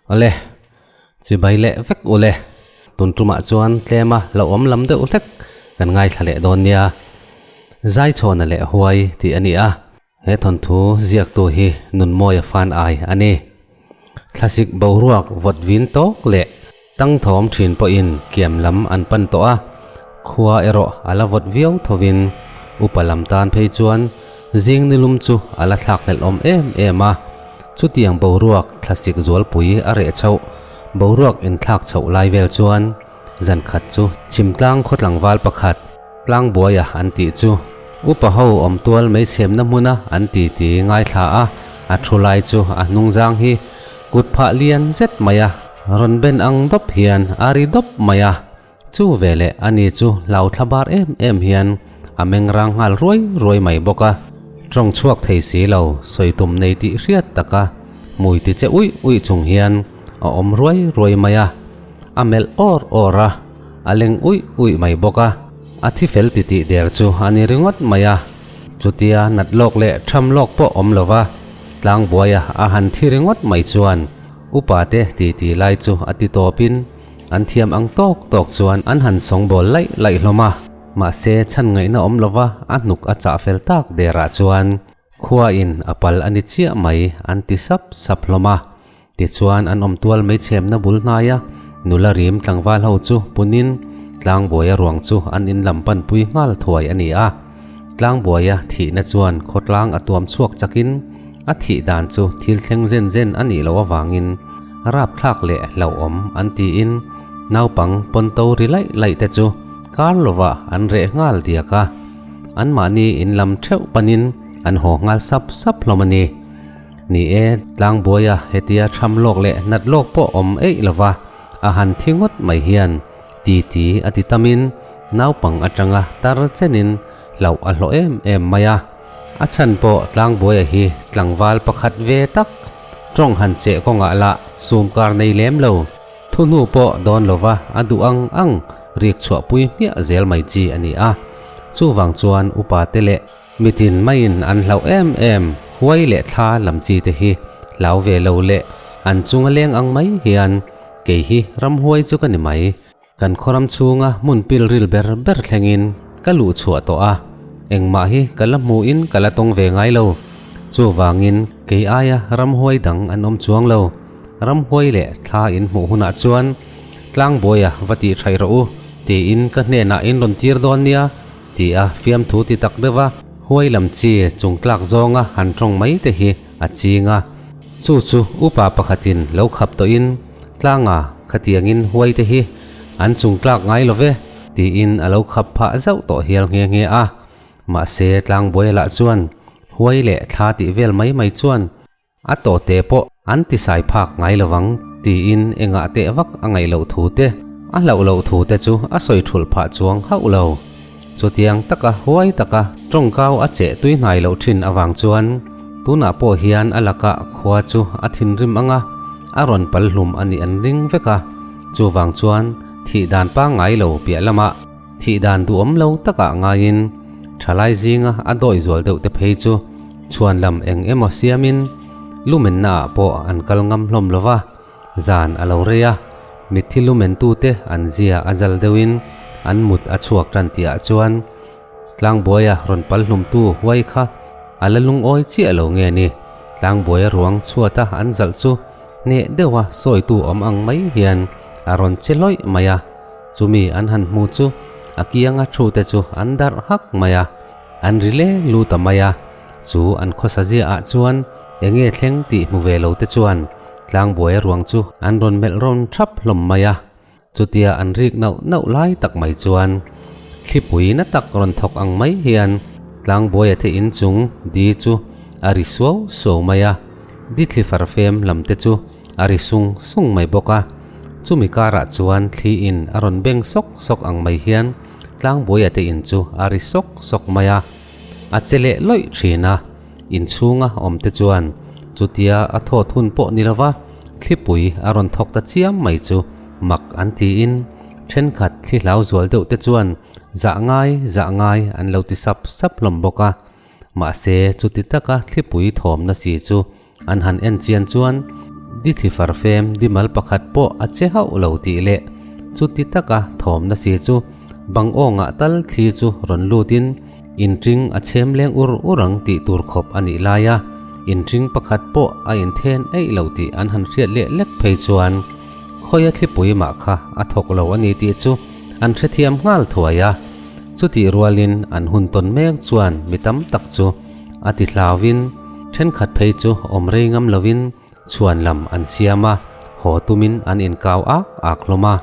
Awle, chibai leh vek ule. Tun tumah chuan tlema hlauhawm lam deuh hlek kan ngaithla leh dawn nia. Zaichhawna leh huai tih a ni a, he thawnthu ziaktu hi Nunmawia fan ai a ni. Thlasik boruak vawt vin tawk leh tang thawm thin pawhin kiam lam an pan tawh a, khua erawh a la vawt viau thovin upa lam tan phei chuan zing nilum chu a la thlak hlelh awm em em a. Chutiang boruak thlasik zualpui a reh chhoh, boruak inthlak chhoh lai vel chuan zan khat chu chhimtlang khaw tlangval pakhat, Tlangbuaia an tih chu upa ho awm tual mai chhemna hmuna an ti ti ngaithla a, a thu lai chu a hnung zang hi kut phah lian zet mai a, rawn ben ang dawp hian a ri dawp mai a, chu veleh ani chu hlau thla bar em em hian a meng rang nghal ruai ruai mai bawk a, tawng chhuak thei si lo sawi tum nei tih hriat taka hmui ti che uih uih chung hian a awm ruai ruai mai a, a melh awr awr a. A leng uih uih mai bawk a, a thi fel titih der chu a ni ringawt mai a. Chutia nat lawk leh tham lawk pawh awm lo va, tlangbuaia a han thi ringawt mai chuan upa te titi lai chu a ti tawpin an thiam ang tawk tawk chuan an han sawngbawl laih laih hlawm a. Mahse chhan ngaihna awm lo va, a hnuk a chah fel tak derah chuan khuain a pal a ni chiah mai an ti sap sap hlawm a. Tichuan an awm tual mai chhemna bul hnaia nula rim tlangval ho chu punin Tlangbuaia ruang chu an in lam panpui nghal thuai a ni a. Tlangbuaia thihna chuan khawtlang a tuam chhuak chakin a thih dan chu thil thleng zen zen a nih loh avangin rapthlak leh hlauhawm an tiin naupang pawnto ri laih laih te chu kar lovah an reh nghal diak a. Anmahni in lam theuh panin an haw nghal sap sap hlawm a ni. Ni e, tlangbuaia hetia tham lawk leh nat lawk pawh awm eih lova a han thi ngawt mai hian ti ti a ti tamin naupang atanga tar chenin hlauh a hlawh em em mai a. A chhan pawh tlangbuaia hi tlangval pakhat ve tak tawng han cheh kawngah lah sumkar nei lem lo, thu hnu pawh dawn lova a duh ang ang rik chhuahpui hmiah zel mai chi a ni a. Chuvang chuan upa te leh Mitin maiin an hlauh em em, huai leh thla lam chi te hi hlau ve lo leh an chunga leng ang mai hian kei hi ramhuai chu ka ni mai. Kan khawram chhunga hmun pil ril ber ber thlengin ka luh chhuah tawh a, engmah hi ka la hmuhin ka la tawng ve ngai lo. Chuvangin kei aia ramhuai dang an awm chuang lo. Ramhuai leh thla in hmuh hunah chuan Tlangbuaia va tih thaih rawh u tiin ka hnenah in rawn tir dawn nia. Ti a fiamthu ti tak deuh a, huai lam chi chung tlak zawnga han tawng mai te hi a ching a. Chu chu upa pakhatin lo khap tawhin, Tlanga, khatiangin huai te hi an chung tlak ngai lo ve, tiin a lo khap phah zauh tawh hial nghe nghe a. Mahse tlangbuai lah chuan huai leh thla tih vel mai mai chuan A tawhte pawh an tisai phak ngai lovang tiin engah teh vak a ngaih loh thu te, a hlauh loh thu te chu a sawi thulh phah chuang hauh lo. Chutiang taka huai taka tawngkau a cheh tui hnai loh thin avang chuan tunah pawh hian a lakah khua chu a thinrim ang a, a rawn pal hlum a nih an ring vek a. Chuvang chuan thih dan pangngai lo piah lamah thih dan duhawm lo takah ngaiin thalai zinga a dawi zual deuh te phei chu Chhuan lam eng emaw siamin lumenna ah pawh an kal ngam hlawm lo va, zan a lo rei a, mitthi lumentute an zia a zal deuhin an mut a chhuak tan tihah chuan Tlangbuaia rawn pal hlumtu huai kha a la lungawi chiah lo nge ni, Tlangbuaia ruang chhuata an zalh chu hneh deuha sawitu awm ang mai hian a rawn che lawih mai a, chumi an han hmu chu a kianga thute chu an darh hak mai a. An ri le lu ta mai a, chu an khawsa zia ah chuan enge thleng tih hmu ve lo te chuan tlangbuai ruang chu an rawn melh rawn thap hlawm mai a. Chutia an rik nauh nauh lai tak mai chuan thlipui na tak rawn thawk ang mai hian tlangbuaia te inchung di chu a ri suau suau mai a, di thli farfem lam te chu a ri sung sung mai bawk a. Chumi karah chuan thli in a rawn beng sawk sawk ang mai hian Tlangbuaia te in chu a ri sawk sawk mai a, a che leh lawih thin a, inchhunga awm te chuan chutia a thawt hun pawh ni lova thlipui a rawn thawk ta chiam mai chu mak an tiin thenkhat thli hlau zual deuh te chuan zah ngai zah ngai an lo ti sap sap hlawm bawk a, mahse chuti taka thlipui thawmna si chu An han en chian chuan Dithli farfem dimal pakhat pawh a che hauh lo tih leh chuti taka thawmna si chu bang awngah tal thli chu rawn lutin inṭing a chhem leng ur ur ang tih tur khawp a nih lai a, inṭing pakhat pawh a inthen eih lo tih an han hriat leh lek phei chuan khawia thlipui mah kha a thawk lo a ni tih chu an hrethiam nghal thuai a. Chutih rualin an hun tawn mek chuan mi tam tak chu a ti hlauin thenkhat phei chu awm rei ngam lovin chhuan lam an siam a, haw tumin an inkau ak ak hlawm a.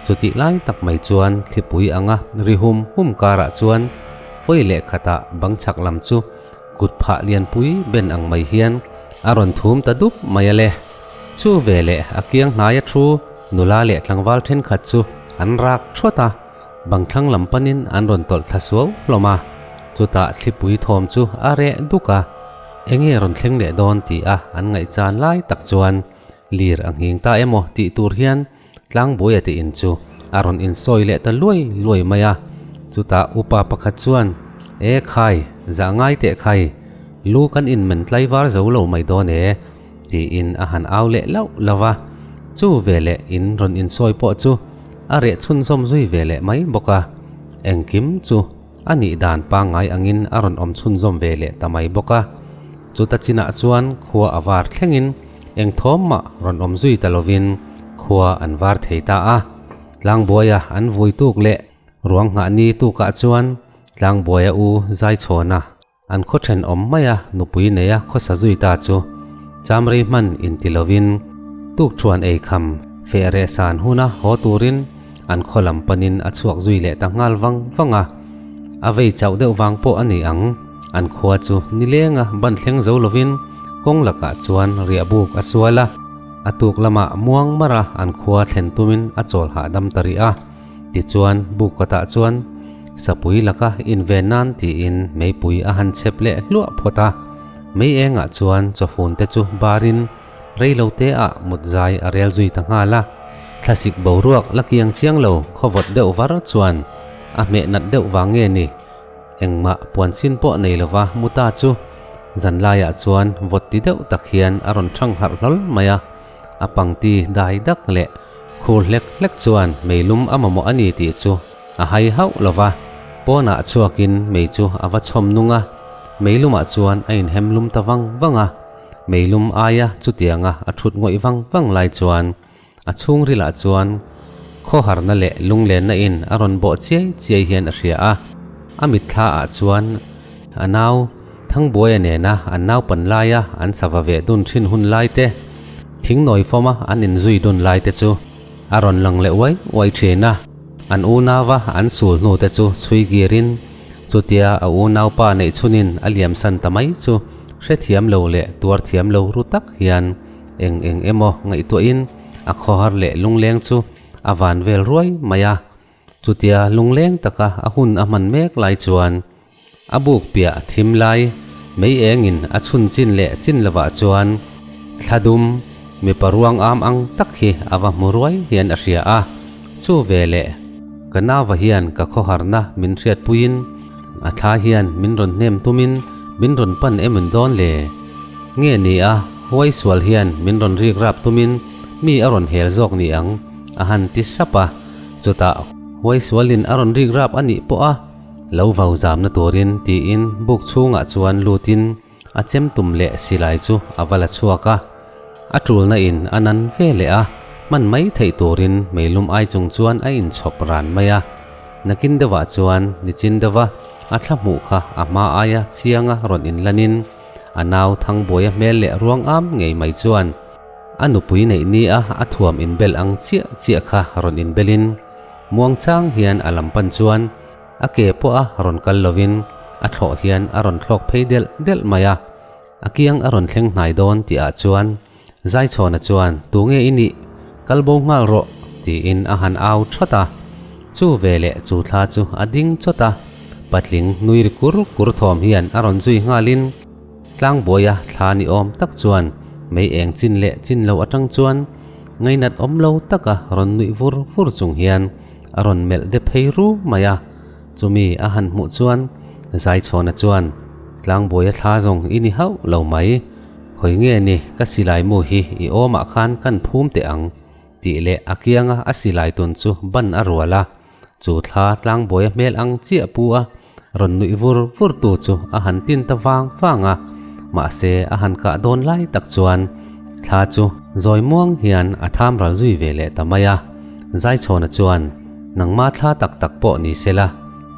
Chutih lai tak mai chuan thlipui anga ri hum hum karah chuan vawi leh khatah bang chhak lam chu kut phah lianpui ben ang mai hian a rawn thum ta dup mai a le. Chu veleh a kiang hnaia thu nula leh tlangval thenkhat chu an rak thuat a. Bang thlang lam panin an rawn tawlh thla suau hlawm a, chutah thlipui thawm chu a reh duk a, enge rawn thleng leh dawn ti a an ngaihchan lai tak chuan lir a nghing ta emaw tih tur hian Tlangbuaia te in chu a rawn insawi leh ta luai luai mai a, chutah upa pakhat chuan E khai, zah ngai teh khai, lu kan inmen tlaivar zo lo mai dawn e tiin a han au leh lauh lauh a, chu veleh in rawn insawi pawh chu a reh chhunzawm zui ve leh mai bawk a, engkim chu a nih dan pangngai angin a rawn awm chhunzawm ve leh ta mai bawk a. Chuta chinah chuan khua a var thlengin eng thawm mah rawn awm zui ta lovin khua an var thei ta a, Tlangbuaia an vui tuk leh ruang nghah ni tukah chuan Tlangbuaia u Zaichhawna An khaw thenawm maia nupui neia khawsa zui ta chu chamrei hman inti lovin tukthuan ei kham feh reh san huna haw turin an khaw lam panin a chhuak zui leh ta nghal vang vang a. A vei chauh deuh vang pawh a ni ang, an khua chu nilenga ban thleng zo lovin kawng lakah chuan riah buk a sual a, a tuk lamah muang mara an khua thlen tumin a chawl hahdam ta rih a. Tichuan buk kawtah chuan Sapui laka inven nan tiin meipui a han chep leh hluah phawt a, mei engah chuan chawfun te chu barin reilote ah mut zai a rel zui ta nghal a. Thlasik boruak la kiang chiang lo khawvawt deuh var chuan a hmeh nat deuh vang nge ni? Engmah puansin pawh nei lova muta chu zanlaiah chuan vawt ti deuh tak hian a rawn thang harh hlawl mai a, a pangti dai dak leh khur hlek hlek chuan meilum a mamawh a ni tih chu A hai hauh lo va, pawnah chhuakin mei chu a va chhawm nung a, meilumah chuan a inhem lum ta vang vang a. Meilum aia chutianga a thut ngawih vang vang lai chuan a chhungrilah chuan khawharna leh lunglenna in a rawn bawh chiai chiai hian a hria a. A mitthla ah chuan a nau Thangbuaia nena an naupan laia an sava veh dun thin hun lai te, thingnawi fawma an inzui dun lai te chu a rawn lang leh uai uai thin a. An unauva an sul hnu te chu chhui kirin chutia a unaupa neih chhunin a liamsan ta mai chu hrethiam lo leh tuar thiam lo ru tak hian eng eng emaw ngaihtuahin a khawhar leh lungleng chu a van vel ruai mai a. Chutia lungleng taka a hun a hman mek lai chuan A buk piah thim lai mei engin a chhun chin leh chin lovah chuan thla dum mipa ruang am ang tak hi a va hmu ruai hian a hria a, chu veleh ka nauva hian ka khawharna min hriatpuiin a thla hian min rawn hnem tumin min rawn pan em in dawn le? Nge ni a huai sual hian min rawn rik rap tumin mi a rawn hel zawk ni ang? a han ti sap a, chutah huai sualin a rawn rik rap a nih pawh a. Lo vau zamna turin tiin buk chhungah chuan lutin a chem tum leh silai chu a va la chhuak a. A tulna in a nan ve leh a, hman mai theih turin meilum ai chung chuan a inchhawp ran mai a. Nakin deuhah chuan nichin deuha a thla hmuh kha a hma aia chianga rawn inlanin a nau Thangbuaia hmel leh ruang am ngei mai chuan a nupui neih nia a thuam inbel ang chiah chiah kha rawn inbelin Muang chang hian a lam pan chuan a ke pawh a rawn kal lovin a thlawh hian a rawn thlawk phei delh delh mai a. A kiang a rawn thleng hnai dawn tih ah chuan Zaichhawna chuan Tunge i nih? Kal bo nghal rawh tiin a han au thawt a. Chu veleh chu thla chu a ding chawt a, patling nui ri kur kur thawm hian a rawn zui nghalin Tlangbuaia thla ni awm tak chuan mei eng chin leh chin lo atang chuan Ngainat awm lo taka rawn nuih vur vur chung hian a rawn melh de phei ru mai a, chumi a han hmuh chuan Zaichhawna chuan, Tlangbuaia thla zawng i ni hauh lo mai. Khawi nge ni ka silai mu hi i awmah khan kan phum teh ang tih leh a kianga a silai tun chu ban a rual a, chu thla tlangbuaia hmel ang chiah pu a rawn nuih vur vur tu chu a han tin ta vang vang a, mahse a han kah dawn lai tak chuan thla chu zawi muang hian a tham ral zui ve leh ta mai a. Zaichhawna chuan, Nangma thla tak tak pawh ni sela,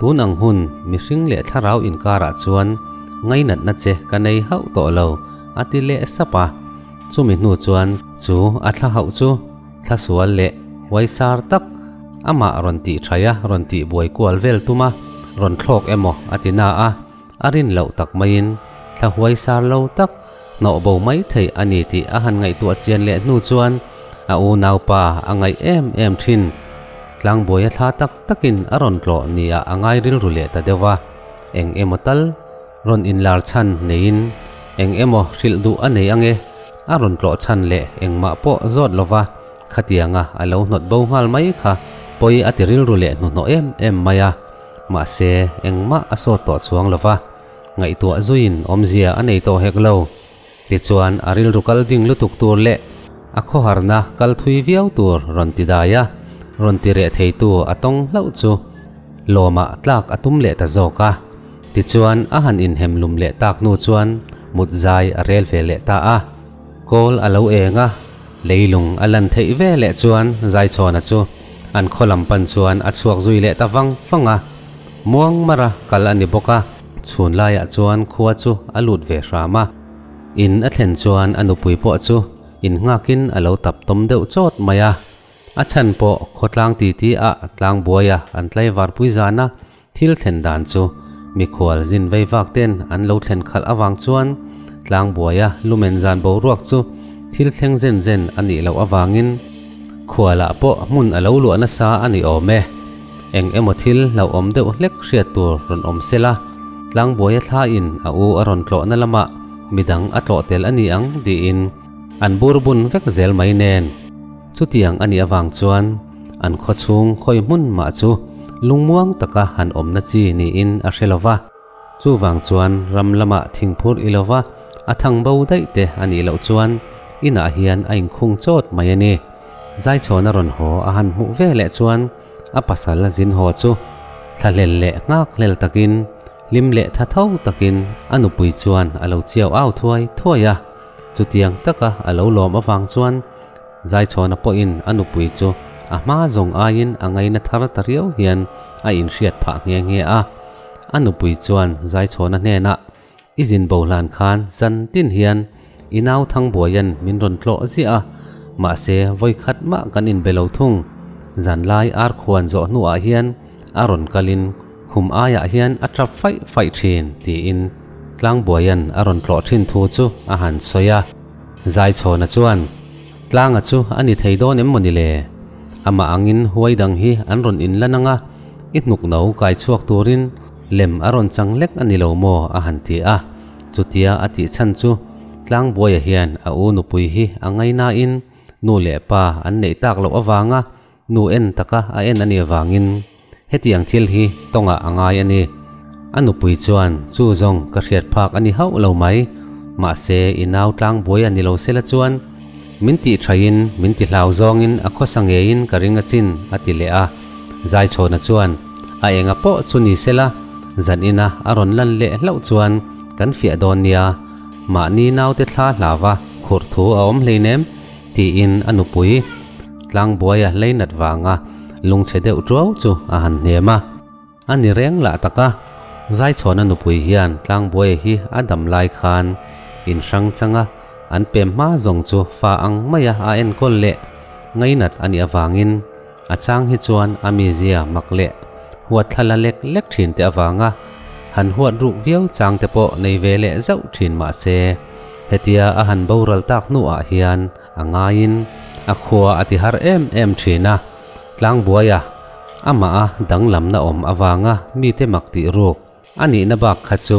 tun ang hun mihring leh thlarau inkarah chuan ngainatna che ka nei hauh tawh lo, a ti leh sap a. Chumi hnu chuan chu a thla hauh chu thla sual leh huaisar tak amah rawn tih thaih a, rawn tih buai kual vel tum a, rawn thlawk emaw a ti na a, a rin loh tak maiin thla huaisar lo tak hnawh bo mai theih a ni tih a han ngaihtuah chian leh hnu chuan a unaupa a ngaih em em thin. Tlangbuai a thla tak takin a rawn tlawh nia a ngai rilru leh ta deuh a, eng emaw tal Rawn inlar chhan neiin eng emaw hrilh duh a nei ange, a rawn tlawh chhan leh engmah pawh zawt lova khatianga a lo hnawt bo nghal mai kha pawi a ti rilru leh hnuhnawh em em mai a. Mahse, engmah a sawt tawh chuang lova, ngaihtuah zuiin awmzia a nei tawh hek lo. Tichuan, a rilru kal ding lutuk tur leh a khawharna kal thui viau tur rawn ti dai a, rawn ti reh theitu a tawng hlauh chu lawmah tlak a tum leh ta zawk a. Tichuan, a han inhem lum leh tak hnu chuan mut zai a rel ve leh ta a. Kawl a lo eng a, leilung a lan theih ve leh chuan Zaichhawna chu an khaw lam pan chuan a chhuak zui leh ta vang vang a. Muang mara kal a ni bawk a. Chhun laiah chuan khua chu a lut ve hram a, in a thlen chuan a nupui pawh chu in nghakin a lo tap tawm deuh chawt mai a. A chhan pawh khawtlang titi ah tlangbuaia an tlaivar pui zana thil thlen dan chu mikhual zin vei vak ten an lo thlen khalh avang chuan tlangbuaia lumen zan boruak chu thil thleng zen zen a nih loh avangin khualah pawh hmun a lo luah nasa a ni awm e. Eng emaw thil hlauhawm deuh hlek hriat tur rawn awm sela, tlangbuaia thlain a u a rawn tlawhna lamah midang a tlawh tel a ni ang tiin an bur bun vek zel mai nen. Chutiang a nih avang chuan an khawchhung khawi hmun mah chu lungmuang taka han awmna chi niin a hre lova. Chuvang chuan ram lamah thingphur i lova a thang bo daih te a nih loh chuan inah hian a inkhung chawt mai a ni. Zaichhawn a rawn haw a han hmuh ve leh chuan a pasal zin haw chu thlahlel leh nghak hlel takin, hlim leh tha tho takin a nupui chuan a lo chiau au thuai thuai a. Chutiang taka a lo lawm avang chuan Zaichhawna pawhin a nupui chu a hma zawng aiin a ngaina thar ta riau hian a inhriat phah nghe nghe a. A nupui chuan Zaichhawna hnenah, I zin bo hlan khan zan tin hian i nau Thangbuaia'n min rawn tlawh ziah a, mahse vawikhat mah kan inbe lo thung. Zanlai ar khuan zawh hnuah hian a rawn kalin khum aiah hian a tap faih faih thin, tiin Tlangbuaia'n a rawn tlawh thin thu chu a han sawi a. Zaichhawna chuan, Tlanga chu a ni thei dawn em mawni le? Amah angin huai dang hi an rawn inlan ang a, i hnuk no kai chhuak turin lem a rawn chang lek a ni lo maw? a han ti a. Chutia a tih chhan chu Tlangbuaia hian a u nupui hi a ngainain nu leh pa an neih tak loh avanga nu en taka a en a nih avangin hetiang thil hi tawngah a ngai a ni. A nupui chuan chu zawng ka hriat phak a ni hauh lo mai, mahse i nau tlangbuai a ni lo sela chuan min tih thaiin min ti hlau zawngin a khawsa ngeiin ka ring asin a ti leh a. Zaichhawna chuan a enga pawh chu ni sela zan ina a rawn lan leh hlauh chuan kan fiah dawn nia, mahni naute thla hlava khurh thu a awm hleinem tiin a nupui Tlangbuaia leinat vanga lungchhe deuh tuau chu a han hnem a. A ni reng lah tak a, Zaichhawna nupui hian Tlangbuaia hi a dam lai khan in hrang chang a, an pem hma zawng chu fa ang maia a enkawl leh ngainat a nih avangin a chang hi chuan a mizia mak leh huat thla la lek lek thin te avanga han huat ruk viau chang te pawh nei ve leh zauh thin mah se hetia a han boral tak hnuah hian a ngaiin a khua a ti har em em thin a, Tlangbuaia amah a danglamna awm avanga mite mak tih ruk a nihna bak kha chu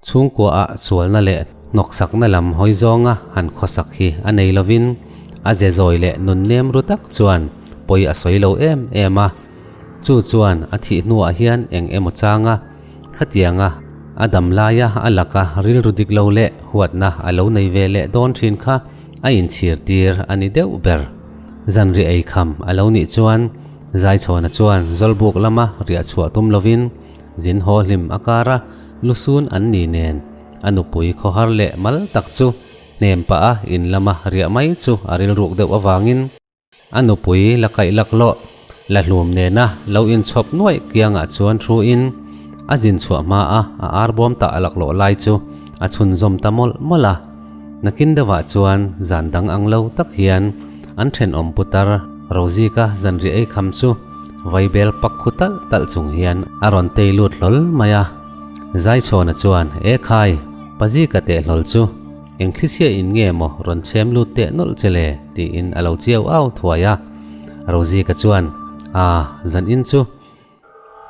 chhungkuaah sualna leh hnawksakna lam hawi zawnga han khawsak hi a nei lovin a ze zawi leh nun nem ru tak chuan pawi a sawi lo em em a. Chu chuan a thih hnuah hian eng emaw changa khatianga. A dam laia a laka rilru dik lo leh huatna a lo nei ve leh dawn thin kha a inchhir tir a ni deuh ber. Zanriah ei kham a lo nih chuan Zaichhawna chuan Zawlbuk lama riah chhuah tum lovin zin haw hlim a kar a, lusun an ni nen a nupui khawhar leh mal tak chu hnem pah a in lama riah mai chu a rilruk deuh avangin A nupui la kaih laklawh la hlum nena lo inchhawp nuaih kiangah chuan thu in a zin chhuah hma a a arbawm tah laklawh lai chu a chhunzawm ta mawlh mawlh a. Nakin deuhah chuan zan dang ang lo tak hian an thenawm putar Rozika zanriah ei kham chu vaibel pak khu talh talh chung hian a rawn tei lut hlawl mai a. Zaichhawna chuan, E khai, Pazika teh hlawl chu! Eng thlichhia in nge maw rawn chhem lut teh nawlh che le? tiin a lo chiau au thuai a. Rozika chuan, Aa, zan in chu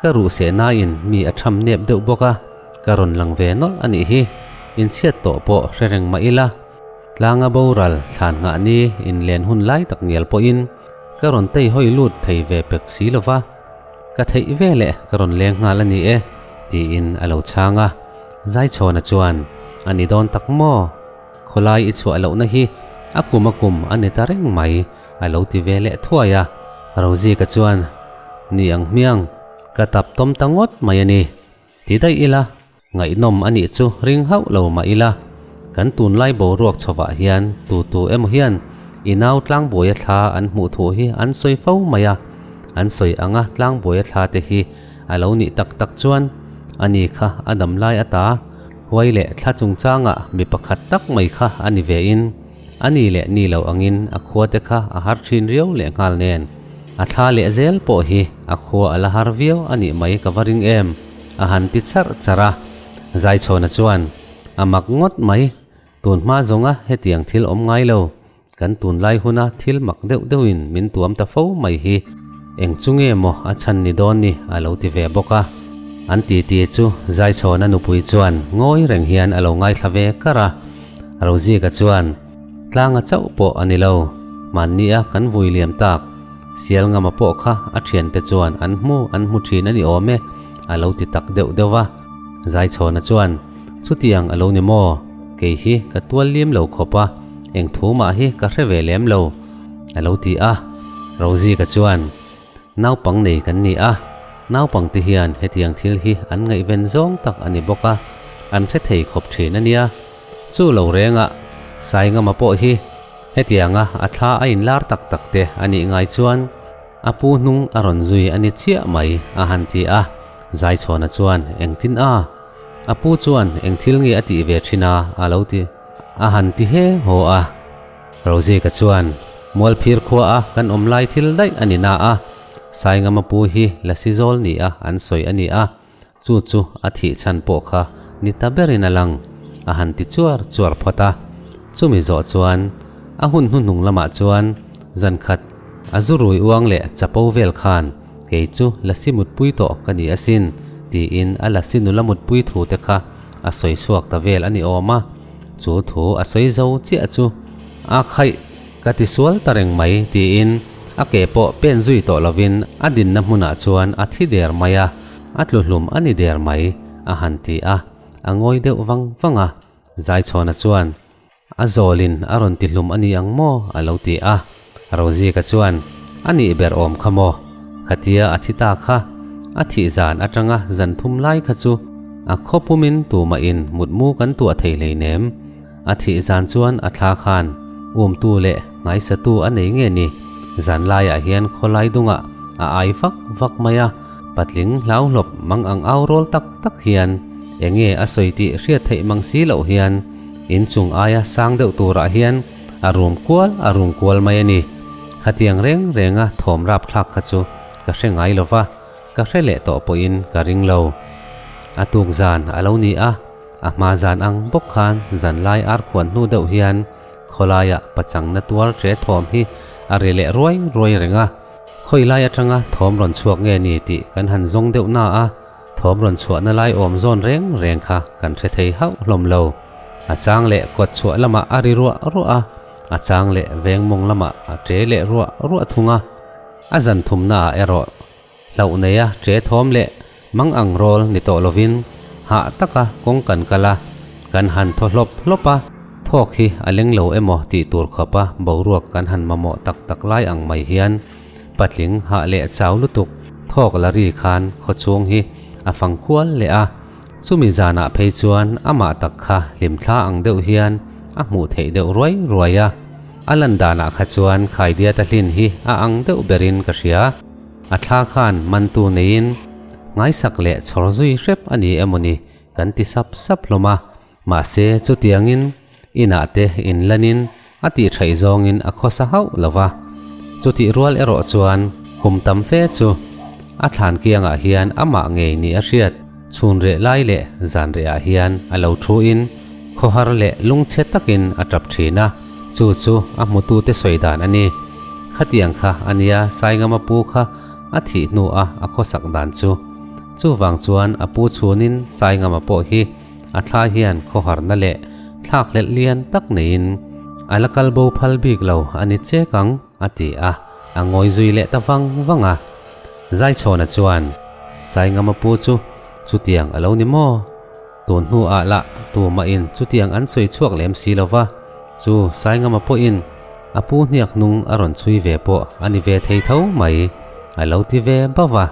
ka ruh seh naiin mi a tham nep deuh bawk a, ka rawn lang ve nawlh a nih hi. Inchhiat tawh pawh hre reng mah ila, tlanga boral thlan nghah ni inlen hun lai tak ngial pawhin ka rawn tei hawi lut thei ve pek si lo va, ka theih ve leh ka rawn leng nghal a ni e, tiin a lo chhang a. Zaichhawna chuan, A ni dawn tak maw? Khawlai i chhuah lohna hi a kum a kum a ni ta reng mai, a lo ti ve leh thuai a. Rozika chuan, Ni ang hmiang, ka tap tawm ta ngawt mai a ni. Ti daih ila, ngaihnawm a nih chu ring hauh lo mah ila, kan tunlai boruak chhovah hian tu tu emaw hian i nau tlangbuaia thla an hmuh thu hi an sawi fo mai a, an sawi anga tlangbuaia thla te hi A lo nih tak tak chuan a ni kha a dam lai ata huai leh thla chungchangah mi pakhat tak mai kha a ni ve in a ni leh ni lo angin a khua te kha a har thin riau leh nghal nen a thla leh zel pawh hi a khua a la har viau a nih mai ka va ring em a han ti charh charh a. Zaichhawna chuan a mak ngawt mai tun hma zawnga hetiang thil awm ngai lo Kan tunlai huna thil mak deuh deuhin min tuam ta fo mai hi eng chu nge maw a chhan ni dawn ni a lo ti ve bawk a. An titi chu Zaichhawna nupui chuan ngawi reng hian a lo ngaithla ve kar a. Rozika chuan, Tlanga chauh pawh a ni lo, hmannia kan vui liam tak, Sialngama pawh kha a thiante chuan an hmu an hmu thin a ni awm e a lo ti tak deuh deuh a. Zaichhawna chuan, Chutiang a lo ni maw? Kei hi ka tual lim lo khawp a, eng thu mah hi ka hre ve lem lo, a lo ti a. Rozika chuan, Naupang nei kan ni a, naupang te hian hetiang thil hi an ngaihven zawng tak a ni bawk a, an hre thei khawp thin a nia. Chu lo rengah Saingama pawh hi hetianga a thla a inlar tak tak te a nih ngai chuan a pu hnung a rawn zui a ni chiah mai, a han ti a. Zaichhawna chuan, Engtin a? A pu chuan eng thil nge a tih ve thin a a lo ti. A han ti he haw a. Rozika chuan, Mualphir khua a kan awm lai thil daih a ni na a, Saingama pu hi lasi zawl ni a an sawi a ni a, chu chu a thih chhan pawh kha ni ta berin a lang, a han ti chuar chuar phawt a. Chumi zawh chuan a hun hnuhnung lamah chuan zan khat a zu rui uang leh chapo vel khan Kei chu lasi mutpui tawh ka ni asin, tiin a lasi nula mutpui thu te kha a sawi chhuak ta vel a ni awm a. Chu thu a sawi zo chiah chu, A khaih, ka ti sual ta reng mai, tiin a ke pawh pen zui tawh lovin a dinna hmunah chuan a thi der mai a, a tlu hlum a ni der mai, a han ti a, a ngawi deuh vang vang a. Zaichhawna chuan, A zawlin a rawn ti hlum a ni ang maw? a lo ti a. Rozika chuan, A nih ber awm kha maw? Khatia a thi ta kha. A thih zan atanga zan thum lai kha chu a khaw pumin tumahin mutmu kan tuah thei hleinem. A thih zan chuan a thla khan umtu leh ngaisatu a nei nge ni? Zan laiah hian khawlai dungah a ai vak vak mai a, patling hlauhlawp mang ang au rawl tak tak hian enge a sawi tih hriat theih mang si loh hian Inchung aia sang deuh turah hian a rum kual a rum kual mai a ni. Khatiang reng renga thawm rap thlak kha chu ka hre ngai lo va, ka hre leh tawh pawhin ka ring lo. A tuk zan a lo ni a, a hma zan ang bawk khan zan lai ar khuan hnu deuh hian khawlaiah pachangna tuar ṭe thawm hi a ri leh ruai ruai reng a. Khawi lai atanga thawm rawn chhuak nge ni tih kan han zawng deuh na a. Thawm rawn chhuahna lai awm zawn reng reng kha kan hre thei hauh hlawm lo. A chang leh kawt chhuah lamah a ri ruah ruah a, a chang leh veng mawng lamah a ṭe leh ruah ruah thung a. A zan thumnaah erawh hlauh neia ṭe thawm leh mang ang rawl ni tawh lovin Hah taka kawng kan kal a, kan han thaw hlawp hlawp a, thawk hi a leng lo emaw tih tur khawpa boruak kan han mamawh tak tak lai ang mai hian patling hah leh chau lutuk thawk la ri khan khawchhung hi a fang kual leh a. Chumi zanah phei chuan amah tak kha hlimthla ang deuh hian a hmuh theih deuh ruai ruai a. A lan danah kha chuan Khaidiata hlin hi a ang deuh berin ka hria. A thla khan mantu neiin ngaisak leh chhawr zui hrep a ni emaw ni kan ti sap sap hlawm a. Mahse chutiangin inah te inlanin a tihṭhaih zawngin a khawsa hauh lo va. Chutih rual erawh chuan kum tam fe chu a thlan kiangah hian amah ngei ni a hriat. Chhun reh lai leh zan rehah hian a lo thuin khawhar leh lungchhe takin a tap thin a, chu chu a hmutute sawi dan a ni. Khatiang kha a nia Saingama pu kha a thih hnua a khawsak dan chu. Chuvang chuan a pu chhunin Saingama pawh hi a thla hian khawharna leh thlakhlelh lian tak neiin a la kal bo phal bik lo a ni chek ang, a ti a, a ngawi zui leh ta vang vang a. Zaichhawna chuan, Saingama pu chu chutiang a lo ni maw? Tun hnuah lah tumahin chutiang an sawi chhuak lem si lo va, chu Saingama pawhin a pu hniak hnung a rawn chhui ve pawh a ni ve thei tho mai, a lo ti ve bauh a.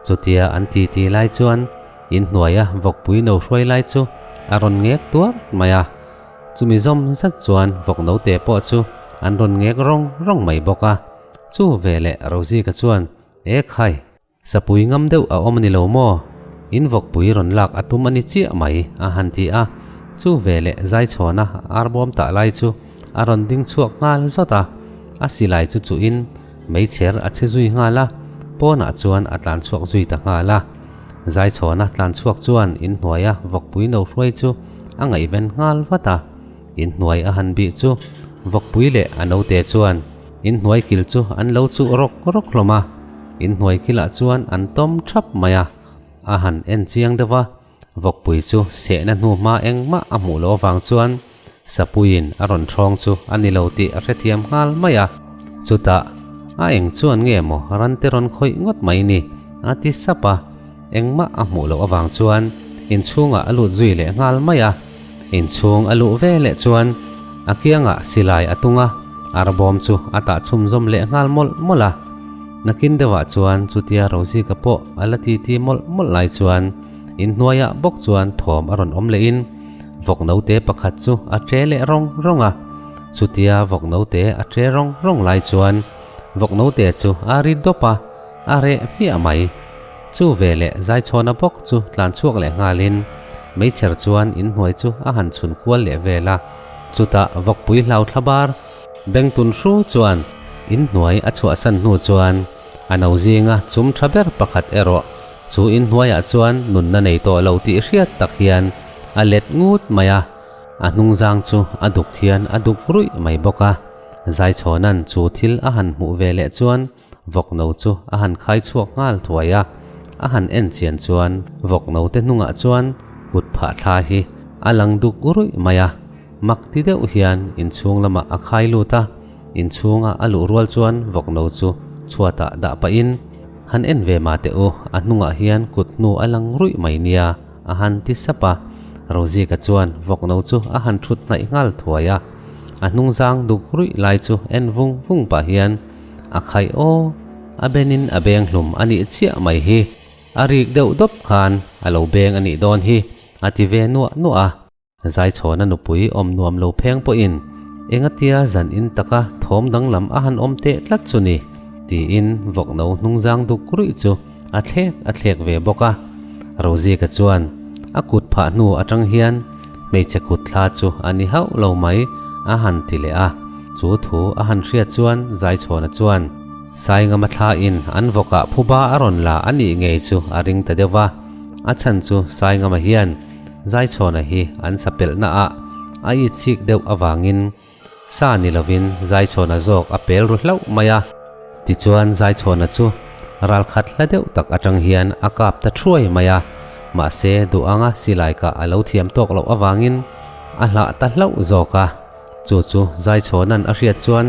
Chutia an titi lai chuan inhnuaia vawkpui no hruai lai chu a rawn ngek tuar mai a. Chumi zawm zat chuan vawk note pawh chu an rawn ngek rawng rawng mai bawk a. Chu veleh Rozika chuan, E khai, sapui ngam deuh a awm a ni lo maw? In vawkpui rawn lak a tum a ni chiah mai, a han ti a. Chu veleh Zaichhawna arbawm tah lai chu a rawn ding chhuak nghal zawt a. A silai chu chuhin meichher a chhe zui nghal a, pawnah chuan a tlan chhuak zui ta nghal a. Zaichhawna tlan chhuak chuan inhnuaia vawkpui no hruai chu a ngaihven nghal vat a. Inhnuai a han bih chu vawkpui leh a note chuan inhnuai kil chu an lo chuh rawk rawk hlawm a, inhnuai kilah chuan an tawm thap mai a. A han en chiang deuh a, vawkpui chu sehna hnu hma engmah a hmuh loh avang chuan Sapuiin a rawn ṭhawng chu a ni lo tih a hrethiam nghal mai a. Chutah, a eng chuan nge maw rante rawn khawih ngawt mai ni? a ti sap a. Engmah a hmuh loh avang chuan inchhungah a lut zui leh nghal mai a. Inchhung a luh ve leh chuan a kiangah silai a tung a, arbawm chu a tah chhumzawm leh nghal mawlh mawlh a. Nakin deuhah chuan chutia Rozika pawh a la titi mawlh mawlh lai chuan inhnuaiah bawk chuan thawm a rawn awm lehin vawk note pakhat chu a ṭe leh rawng rawng a. Chutia vawk note a ṭe rawng rawng lai chuan vawk note chu a ri dawp a, a reh hmiah mai. Chu veleh Zaichhawna bawk chu tlan chhuak leh nghalin meichher chuan inhnuai chu a han chhun kual leh vel a. Chutah vawkpui hlau thla bar Bengtun hru chuan inhnuai a chhuahsan hnu chuan a no zinga chum tha ber pakhat erawh chu inhnuaiah chuan nunna nei tawh lo tih hriat tak hian a let ngut mai a, a hnungzang chu a duk hian a duk ruih mai bawk a. Zaichhawna'n chu thil a han hmuh ve leh chuan Vawk no chu a han khai chhuak nghal thuai a, a han en chian chuan vawk no te hnungah chuan kut phah thla hi a lang duk ruih mai a, mak ti deuh hian inchhung lamah a khai lut a, inchhunga a luh rual chuan vawk no chu chhuatah dah pahin han en ve mah teh u, a hnungah hian kut hnu a lang ruih mai nia a han ti sap a, Rozika chuan vawk no chu a han thut hnaih nghal thuai a, a hnungzang duk ruih lai chu en vung vung pah hian A khaih aw, a benin a beng hlum a nih chiah mai hi, a rik deuh dawp khan a lo beng a nih dawn hi, a ti ve nuah nuah a. Zaichhawna nupui awm nuam lo pheng pawhin engatia zan in taka thawm danglam a han awm teh tlat chu ni, tiin vawkno hnungzang duk ruih chu a thlek a thlek ve bawk a. Rozika chuan a kut phah hnu atang hian hmeichhe kut thla chu a ni hauh lo mai a han ti leh a. Chu thu a han hriat chuan Zaichhawna chuan Saingama thla in an vawkah phuba a rawn la a nih ngei chu a ring ta deuh va. A chhan chu Saingama hian Zaichhawna hi an sapelhna ah a itchik deuh avangin Sa ni lovin Zaichhawna zawk a pel ru hlauh mai a. Tichuan Zaichhawna chu ral khat hla deuh tak atang hian a kap ta thuai mai a, mahse duh anga silai kah a lo thiam tawk loh avangin a hlah ta hlauh zawk a. Chu chu Zaichhawna'n a hriat chuan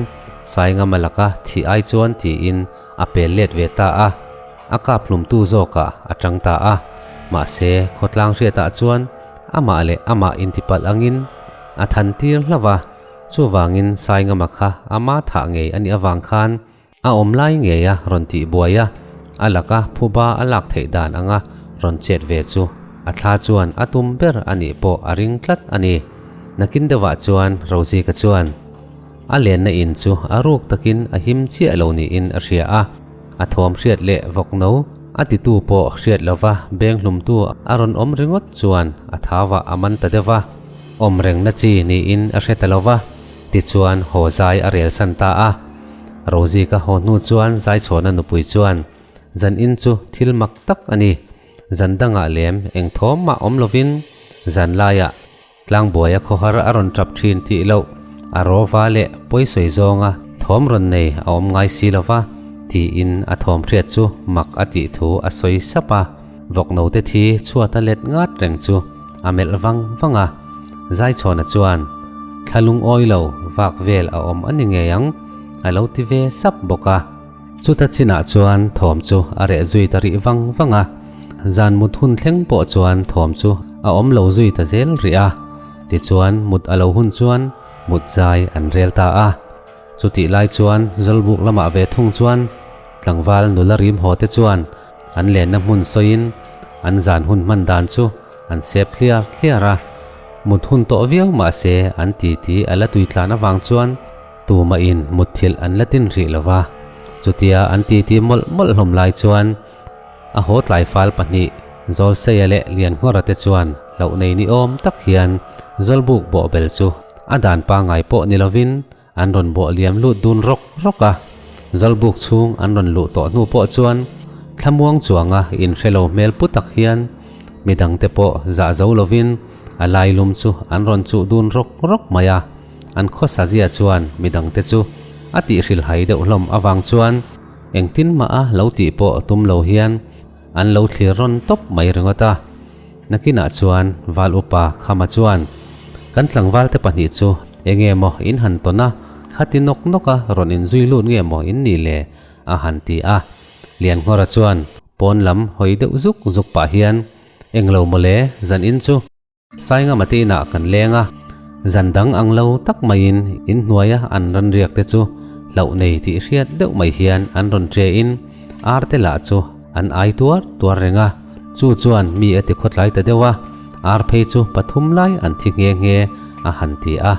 Saingama laka thih ai chuan tiin a pel let ve ta a, a kap hlumtu zawkah a tang ta a. Mahse, khawtlang hriatah chuan amah leh amah intipalh angin a than tir hlauh a, chuvangin Saingama kha ama thah ngei a nih avang khan a awm lai ngei a rawn tih buai a, a laka phuba a lak theih dan anga rawn chet ve chu a thla chuan a tum ber a nih pawh a ring tlat a ni. Nakin deuhah chuan Rozika chuan a lenna in chu a ruk takin a him chiah lo niin a hria a, a thawm hriat leh vawk no a titu pawh hriat lova beng hlumtu a rawn awm ringawt chuan a thauah a man ta deuh va, awm rengna chi niin a hre ta lo va, tichuan haw zai a rel san ta a. Rozika haw hnu chuan Zaichhawna nupui chuan, Zan in chu thil mak tak a ni, zan dangah lem eng thawm mah awm lovin zan laiah Tlangbuaia khawhar a rawn tap thin tih loh, a rawva leh pawisawi zawnga thawm rawn nei a awm ngai si lo va, tiin a thawm hriat chu mak a tih thu a sawi sap a. Vawk note thi chhuat a let ngat reng chu a melh vang vang a. Zaichhawna chuan, Thla lungawi lo vak vel a awm a ni ngei ang, a lo ti ve sap bawk a. Chuta chinah chuan thawm chu a reh zui ta rih vang vang a, zan mut hun thleng pawh chuan thawm chu a awm lo zui ta zel rih a. Tichuan mut a lo hun chuan mut zai an rel ta a. Chutih lai chuan Zawlbuk lamah ve thung chuan tlangval nula rim haw te chuan an lenna hmun sawiin an zan hun hman dan chu an sep thliar thliar a. Mut hun tawh viau mahse an titi a la tuitlan avang chuan Tumah in mutthilh an la tin rih lo va, chutia an titi mawlh mawlh hlawm lai chuan a haw tlaifal pahnih Zawlseia leh Lianngawra te chuan hlauh nei ni awm tak hian Zawlbuk bawhbel chu a dan pangngai pawh ni lovin an rawn bawh liam lut dun rawk rawk a. Zawlbuk chhung an rawn luh tawh hnu pawh chuan thlamuang chuanga inhre lo hmel pu tak hian midangte pawh zah zo lovin a lailum chu an rawn chuh dun rawk rawk mai a. An khawsa zia chuan midangte chu a tihhrilhai deuh hlawm avang chuan engtin mah a lo tih pawh tum lo hian an lo thlir rawn tawp mai ringawt a. Nakinah chuan Val Upa Khama chuan kan tlangvalte pahnih chu enge maw in han tawn a, khati nawk nawk a rawn inzui lut nge maw in nih le? a han ti a. Lianngawra chuan pawn lam hawi deuh zuk zuk pah hian englo mawle zan in chu Saingama te inah kan leng a, zan dang ang lo tak maiin inhnuaia an ran riak te chu hlauh nei tih hriat deuh mai hian an rawn ṭe in ar te lah chu an ai tuar tuar reng a, chu chuan mi a ti khawtlai ta deuh a, ar phei chu pathum lai an thi nghe nghe a han ti a.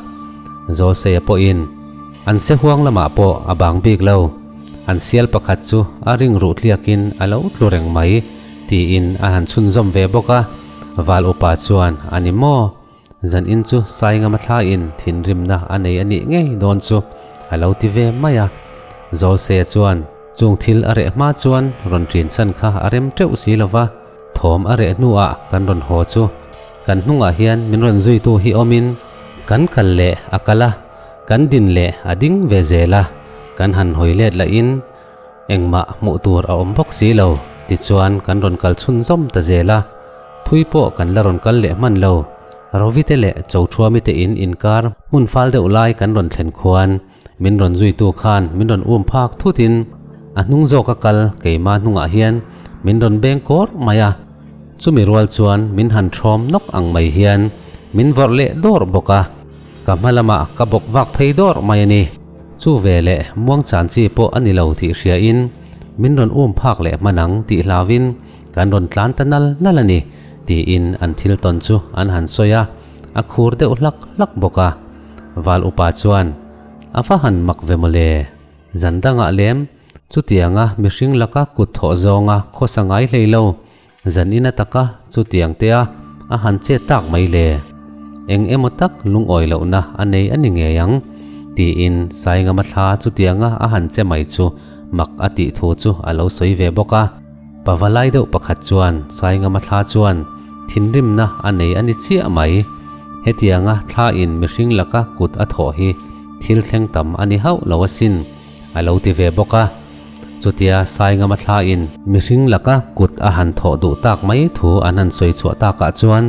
Zawlseia pawhin an se huang lamah pawh a bang bik lo, an sial pakhat chu a ring ruh tliakin a lo tlu reng mai tiin a han chhunzawm ve bawk a. Val upa chuan, A ni maw? Zan in chu Saingama thlaiin thinrimna a nei a nih ngei dawn chu a lo ti ve mai a. Zawlseia chuan, Chung thil a reh hma chuan rawn ṭin chan kha a rem teuh si lo va, thawm a reh hnuah kan rawn haw chu kan hnungah hian min rawn zuitu hi awmin kan kal leh a kal a, kan din leh a ding ve zel a, kan han hawi let lahin Engmah hmuh tur a awm bawk si lo, tichuan kan rawn kal chhunzawm ta zel a, thui pawh kan la rawn kal leh hman lo. Rovite leh Chothuami te in inkar hmun fal deuh lai kan rawn thlen khuan min rawn zuitu khan min rawn um phak thutin a hnung zawka kal keima hnungah hian min rawn beng kawr mai a, chumi rual chuan min han thawm nawk ang mai hian min vawrh leh dawrh bawk a, ka hma lamah ka bawk vak phei dawrh mai a ni. Chu ve leh muang chan chi pawh a ni lo tih hriain min rawn um phak leh hman ang tih hlauin kan rawn tlan ta nal nal a ni tiin an thil tawn chu an han sawi a, a khur deuh hlak hlak bawk a. Val upa chuan a va han mak ve mawle, zan dangah lem chutianga mihring laka kut thawh zawnga khawsa ngai hlei lo Zan in ataka chutiang te a a han che tak mai le. Eng emaw tak lungawi lohna a nei a ni ngei ang, tiin Saingama thla chutianga a han che mai chu mak a tih thu chu a lo sawi ve bawk a. Pavalai deuh pakhat chuan Saingama thla chuan thinrimna a nei a ni chiah mai. Hetianga thla in mihring laka kut a thawh hi thil thleng tam a ni hauh lo asin, a lo ti ve bawk a. Chutia Saingama thlain mihring laka kut a han thawh duh tak mai thu an han sawi chhuah takah chuan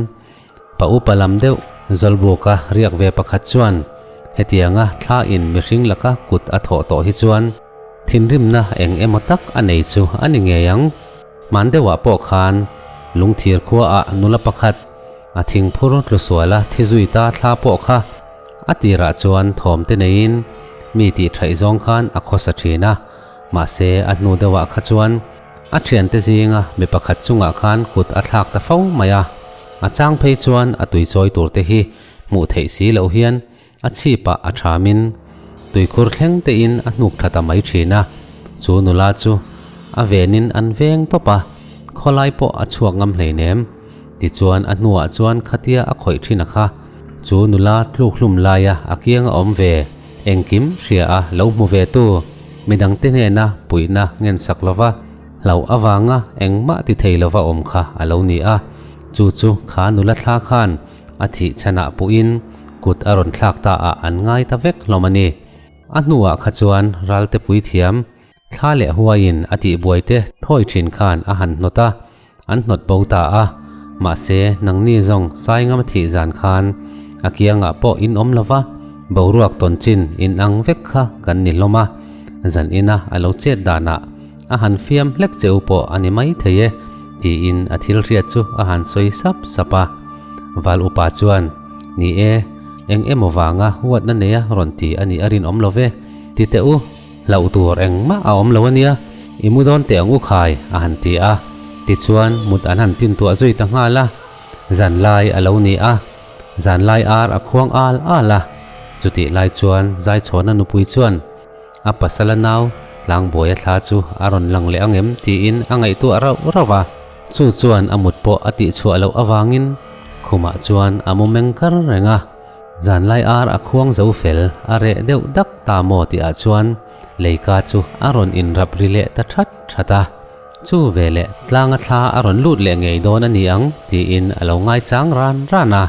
pa upa lam deuh Zawlbuka riak ve pakhat chuan hetianga thlain mihring laka kut a thawh tawh hi chuan thinrimna eng emaw tak a nei chu a ni ngei ang. Hman deuhah pawh khan Lungthir khua ah nula pakhat a thingphur tlusuala thi zui ta thla pawh kha a tirah chuan thawm te neiin mi tih thaih zawng khan a khawsa thin a, mahse a hnu deuhah kha chuan a thiante zinga mi pakhat chungah khan kut a thlak ta fo mai a, a chang phei chuan a tuichawi tur te hi hmuh theih si loh hian A chhipah a thamin tuikhur thleng tein a hnuk tha ta mai thin a, chu nula chu a venin an veng tawp a, khawlai pawh a chhuak ngam hleinem. Tichuan a hnuah chuan khatia a khawih thin a kha, chu nula tluk hlum laia a kianga awm ve, engkim hria a lo hmu ve tu, midangte hnena puihna ngensak lova hlauh avanga engmah ti thei lova awm kha a lo ni a, chu chu kha nula thla khan A thih chhanah pawhin kut a rawn thlak ta ah an ngai ta vek hlawm a ni. A hnuah kha chuan ralte puithiam thla leh huaiin a tihbuaite thawi thin khan a han hnawt a, an hnawt bo ta a. Mahse, nangni zawng Saingam a thih zan khan a kiangah pawh in awm lova, boruak tawn chin in ang vek kha kan ni hlawm a. Zan ina a lo chet danah a han fiam hlek che u pawh a ni mai thei e, tiin a thil hriat chu a han sawi sap sap a. Val upa chuan, Ni e, eng emaw vanga huatna neia rawn ti a nih a rinawm lo ve, ti teh u, hlauh tur engmah a awm lo a nia, i mu dawn teh ang u khai, a han ti a. Tichuan, mut an han tintuah zui ta nghal a. Zanlai a lo ni a, zanlai ar a khuang al al a. Chutih lai chuan Zaichhawna nupui chuan a pasala nau Tlangbuaia thla chu a rawn lang leh ang em tiin a ngaihtuah rauh rauh a. Chu chuan a mut pawh a tihchhuah loh avangin khumah chuan a mu meng kar reng a, zanlai ar a khuang zo fel a reh deuh dak ta maw tihah chuan leika chu a rawn inrap ri leh ta that that a. Chu veleh tlanga thla a rawn lut leh ngei dawn a ni ang tiin a lo ngaichang ran ran a.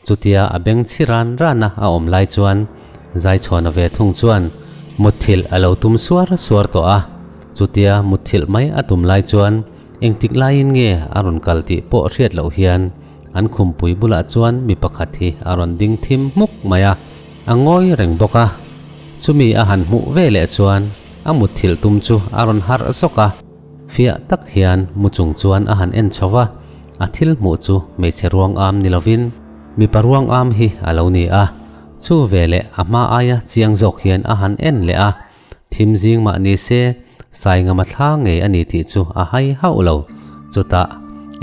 Chutia a beng chhi ran rana a awm lai chuan Zaichhuana ve thung chuan mutthilh a lo tum suar suar tawh a. Chutia mutthilh mai a tum lai chuan engtik laiin nge a rawn kal tih pawh hriat loh hian an khumpui bulah chuan mi pakhat hi a rawn ding thim hmuk mai a, a ngawi reng bawk a. Chumi a han hmuh ve leh chuan a mutthilh tum chu a rawn harh zawk a. Fiah tak hian mu chung chuan a han en chho va, a thil hmuh chu hmeichhe ruang am ni lovin mipa ruang am hi a lo ni a. Chu veleh a hma aia chiang zawk hian a han en leh a, thim zing mah ni se Saingama thla ngei a ni tih chu a hai hauh lo. Chutah,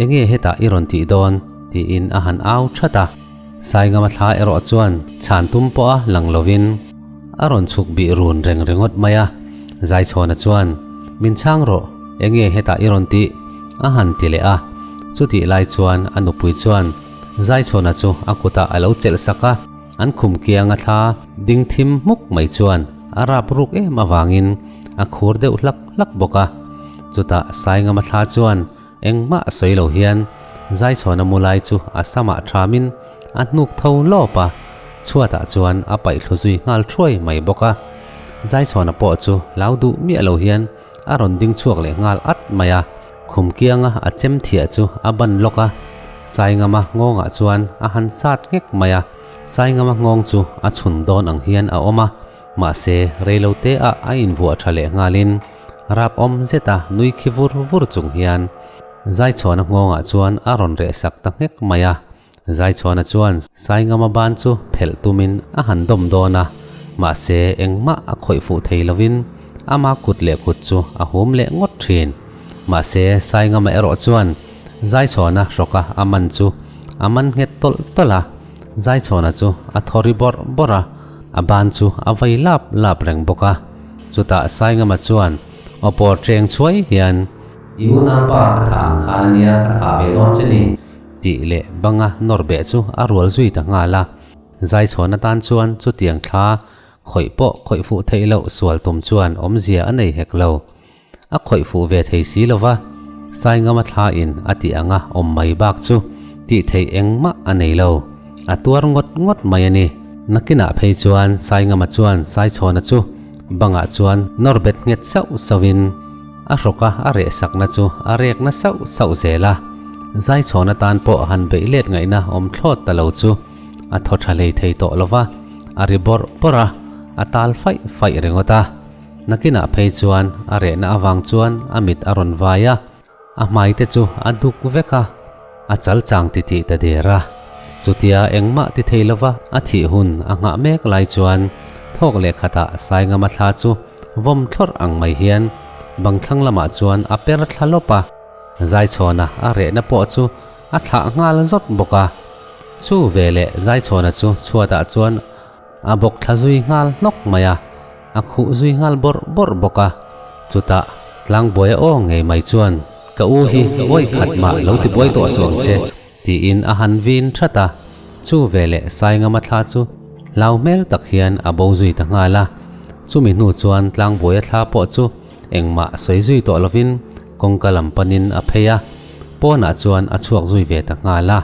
Enge hetah i rawn tih dawn? tiin a han au that a. Saingama thla erawh chuan chhan tum pawha lang lovin a rawn chhuk bih run reng ringawt mai a. Zaichhawna chuan, Min chhang rawh, enge hetah i rawn tih? a han ti leh a. Chutih lai chuan a nupui chuan Zaichhawna chu a kutah a lo chelh sak a, an khum kianga thla ding thim hmuk mai chuan a rap ruk em avangin a khur deuh hlak hlak bawk a. Chutah Saingama thla chuan Engmah sawi lo hian Zaichhuana mu lai chu a samah thamin a hnuk tho lawp a, chhuatah chuan a paih thlu zui nghal thuai mai bawk a. Zaichhuana pawh chu hlau duh miah lo hian a rawn ding chhuak leh nghal at mai a, khum kianga a chem thiah chu a ban lawk a, Saingama nghawngah chuan a han sat nghek mai a, Saingama nghawng chu a chhun dawn ang hian a awm a, mahse reilote ah a invuah tha leh nghalin, Rap awm zeta nui khi vur vur chung hian Zaichhuana nghawngah chuan a rawn reh sak ta nghek mai a. Zaichhuana chuan Saingama ban chu phelh tumin a han dawm dawn a, mahse engmah a khawih fuh thei lovin ama kut leh kut chu a hum leh ngawt thin. Mahse Saingama erawh chuan Zaichhuana hrawka a man chu a man nghet tawlh tawlh a, Zaichhuana chu a thaw ri bawrh bawrh a, a ban chu a vei lap lap reng bawk a. Chutah Saingama chuan aw pawr cheng chhuai hian, I unaupa ka thah ang khan a nia, ka thah ve dawn che ni, tih leh banga nawr beh chu a rual zui ta nghal a. Zaichhawn atan chuan chutiang thla khawih pawh khawih fuh theih loh sual tum chuan awmzia a nei hek lo. A khawih fuh ve thei si lo va, Saingama thla in a tih anga awm mai bak chu tih theih engmah a nei lo. A tuar ngawt ngawt mai a ni. Nakinah phei chuan Saingama chuan Saichhawna chu bangah chuan nawr bet nghet sauh sauhin a hrawka a reh sakna chu a rekna sauh sauh zel a. Zaichhawna tan pawh han beih let ngaihna awm thlawt ta lo chu a thaw tha hlei thei tawh lo va, a ri bawrh bawrh a, a tal faih faih ringawt a. Nakinah phei chuan a rehna avang chuan a mit a rawn vai a, a hmai te chu a duk vek a. A chal chang titih ta der a. Chutia engmah ti thei lova a thih hun a nghah mek lai chuan thawk leh khatah Saingama thla chu vawm thlawrh ang mai hian bang thlang lamah chuan a per thla lawp a. Zaichhawna a rehna pawh chu a thlah nghal zawt bawk a. Chu veleh Zaichhawna chu chhuatah chuan A bawk thla zui nghal hnawk mai a, a khuh zui nghal bawrh bawrh bawk a. Chutah Tlangbuaia aw ngei mai chuan, Ka u hi vawi khat mah lo ti buai tawh suang che, tiin a han vin that a. Chu veleh Saingama thla chu hlau hmel tak hian a bo zui ta nghal a. Chumi hnu chuan Tlangbuaia thla pawh chu engmah sawi zui tawh lovin kawngka lam panin a phei a, pawnah chuan a chhuak zui ve ta nghal a.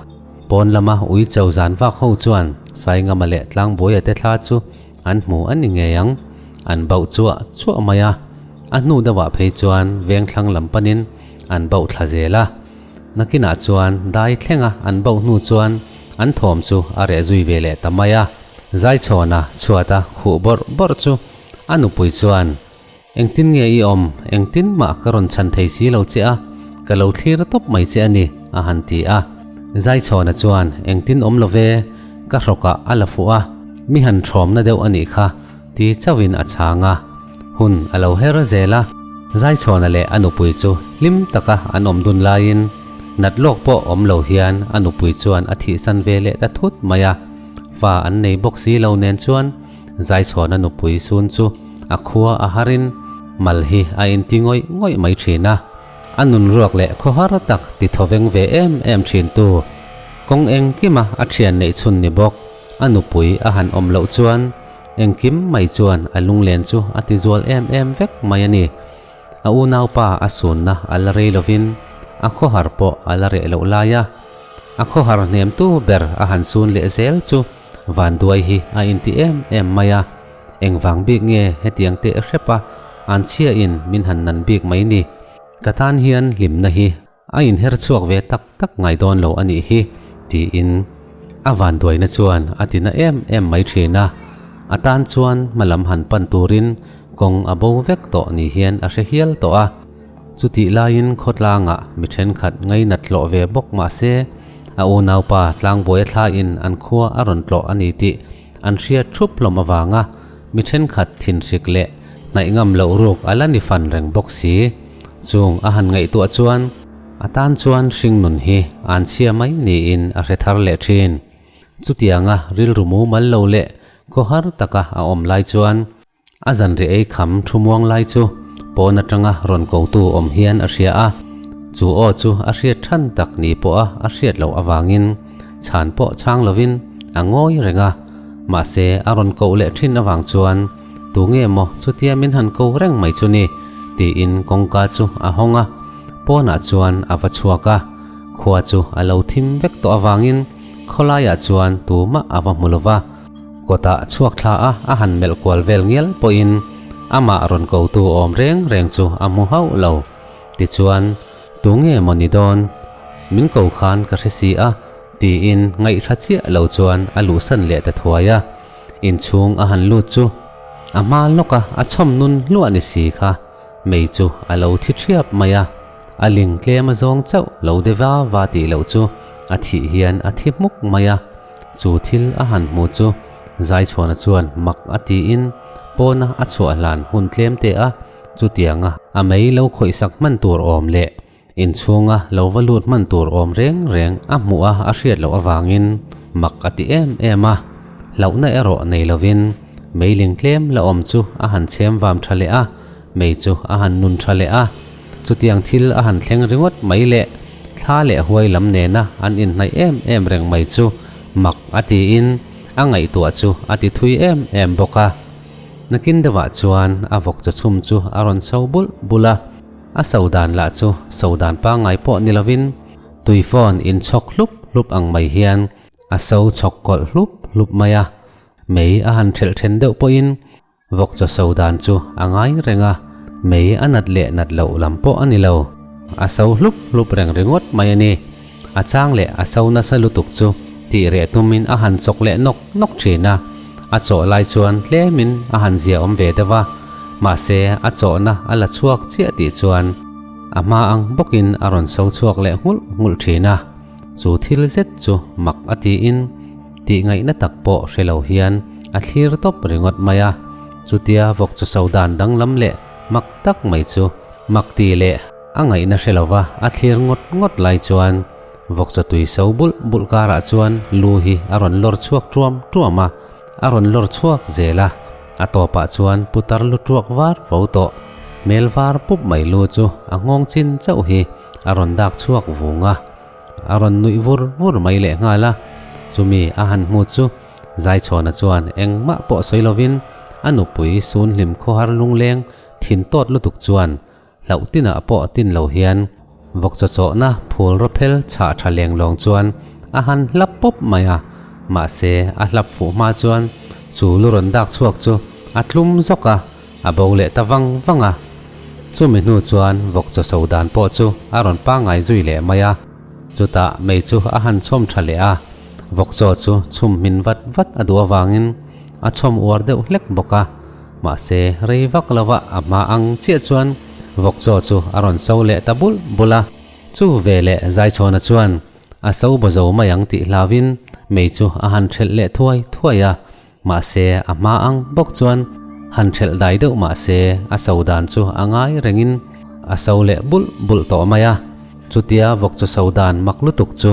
Pawn lama ui cho zan vak ho chuan Saingama leh Tlangbuaia te thla chu an hmu a ni ngei ang. An bauh chuah chuah mai a, a hnu deuhah phei chuan vengthlang lam panin an bauh thla zel a. Nakinah chuan dai thlenga an bauh hnu chuan an thawm chu a reh zui ve leh ta mai a. Zaichhawna chhuata khuh bawrh bawrh chu a nupui chuan Engtin nge i awm? Engtin mah ka rawn chhan thei si lo che a, ka lo thlir tawp mai che a ni, a han ti a. Zaichhawna chuan, Engtin awm lo ve, ka hrawkah a la fuh a, mi han thawmna deuh a nih kha, ti chauhin a chhang a. Hun a lo her zel a, Zaichhawna leh a nupui chu hlim taka an awm dun laiin nat lawk pawh awm lo hian a nupui chuan a thihsan ve leh ta thut mai a. Fa an nei bawk si lo nen chuan Zaichhawna nupui sun chu a khua a harin mal hi a inti ngawih ngawih mai thin a, a nun ruak leh khawhar tak ti thawveng ve em em thin tu. Kawng engkima a thian neih chhun ni bawk, a nupui a han awm loh chuan engkim mai chuan a lunglen chu a ti zual em em vek mai a ni. A unaupa a sunna a la rei lovin a khawhar pawh a la reh loh lai a, a khawhar hnemtu ber a han sun leh zel chu Vanduai hi a inti em em mai a, engvang bik nge hetiang teh hrep a an chhia in min han nan bik mai ni. Ka tan hian hlimna hi a inher chhuak ve tak tak ngai dawn lo a nih hi, tiin a vanduaina chuan a ti na em em mai thin a. A tan chuan hmalam han pan turin kawng a bo vek tawh ni hian a hre hial tawh a. Chutih laiin khawtlangah mi thenkhat ngainat hlawh ve bawk mah se, a unaupa Tlangbuaia thlaiin an khua a rawn tlawh a ni tih an hriat thup hlawm avanga mi thenkhat thinhrik leh hnaih ngam loh ruk a la ni fan reng bawk si. Chung a han ngaihtuah chuan a tan chuan hringnun hi an chhia mai niin a hre thar leh thin. Chutianga rilru mumal lo leh khawhar taka a awm lai chuan, A zanri ei kham thu muang lai chu pawn atanga rawn kotu awm hian a hria a, chu aw chu a hriat than tak ni pawha a hriat loh avangin chhan pawh chhang lovin a ngawi reng a, mahse a rawn koh leh thin avang chuan tunge maw chutia min han ko reng mai chu ni tiin kawngka chu a hawng a, pawnah chuan a va chhuak a, khua chu a lo thim vek tawh avangin khawlaiah chuan tumah a va hmu lova. Kawtah chhuak thla a a han melh kual vel ngial pawhin amah rawn kotu awm reng reng chu a hmu hauh lo. Tichuan, Tu nge maw ni dawn? Min ko khan ka hre si a, tiin ngaihhra chiah lo chuan a luhsan leh ta thuai a. Inchhung a han lut chu a hma lawka a chhawm nun hluah ni si kha mei chu a lo thi thiap mai a. A ling tlem a zawng chauh lo de va va tih loh chu a thih hian a thi hmuk mai a. Chu thil a han hmu chu Zaichhuana chuan mak a tiin pawna a chhuah hlan hun tlem te a, chutianga a mei lo khawihsak hman tur awm leh inchhunga lo va lut hman tur awm reng reng a hmuh a a hriat loh avangin mak a ti em em a. Hlauhna erawh nei lovin meiling tlem la awm chu a han chhem vam tha leh a, mei chu a han nun tha leh a. Chutiang thil a han thleng ringawt mai leh thla leh huai lam nena an inhnaih em em reng mai chu mak a tiin a ngaihtuah chu a ti thui em em bawk a. Nakin deuhah chuan a vawk chaw chhum chu a rawn so bulh bulh a, a so dan lah chu so dan pangngai pawh ni lovin tui phone inchhawk hlup hlup ang mai hian a so chhawk kawlh hlup hlup mai a, mei a han thelh then deuh pawhin Vawk chaw so dan chu a ngai reng a, mei a nat leh nat loh lam pawh a ni lo. A so hlup hlup reng ringawt mai a ni. A chang leh a so nasa lutuk chu tih reh tumin a han chawk leh nawk nawk thin a, a chawh lai chuan tlemin a han zia awm ve deuh a, mahse a chawhna a la chhuak chiah tih chuan a hma ang bawkin a rawn so chhuak leh nghulh nghulh thin a. Chu thil zet chu mak a tiin tih ngaihna tak pawh hre lo hian a thlir tawp ringawt mai a. Chutia vawk chu so dan danglam leh mak tak mai chu mak tih leh a ngaihna hre lova a thlir ngawt ngawt lai chuan vawk chaw tui so bulh bulh karah chuan lu hi a rawn lawr chhuak tuam tuam a, a rawn lawr chhuak zel a, a tawpah chuan putar lu tuak var vo tawh hmel var pup mai lu chu a nghawng chin chauh hi a rawn dak chhuak vung a, a rawn nuih vur vur mai leh nghal a, chumi a han hmu chu Zaichhawna chuan engmah pawh sawi lovin a nupui sun hlim khawhar lungleng thin tawt lutuk chuan hlauh tinah pawh tin lo hian vawk chaw chawhna phul rawphel chhah tha leng lawng chuan a han hlap pawp mai a, mahse a hlap fuh hma chuan chu lu rawn dak chhuak chu a tlum zawk a, a bo leh ta vang vang a. Chumi hnu chuan vawk chaw so dan pawh chu a rawn pangngai zui leh mai a, chutah mei chu a han chhawm tha leh a, vawk chaw chu chhum hmin vat vat a duh avangin a chhawm uar deuh hlek bawk a. Mahse, rei vak lova a hma ang chiah chuan vawk chaw chu a rawn so leh ta bulh bulh a. Chu veleh Zaichhawna chuan a so baw zo mai ang tih hlauvin mei chu a han thelh leh thuai thuai a. Mahse, a hma ang bawk chuan han thelh dai deuh mahse a so dan chu a ngai rengin a so leh bulh bulh tawh mai a. Chutia vawk chaw so dan mak lutuk chu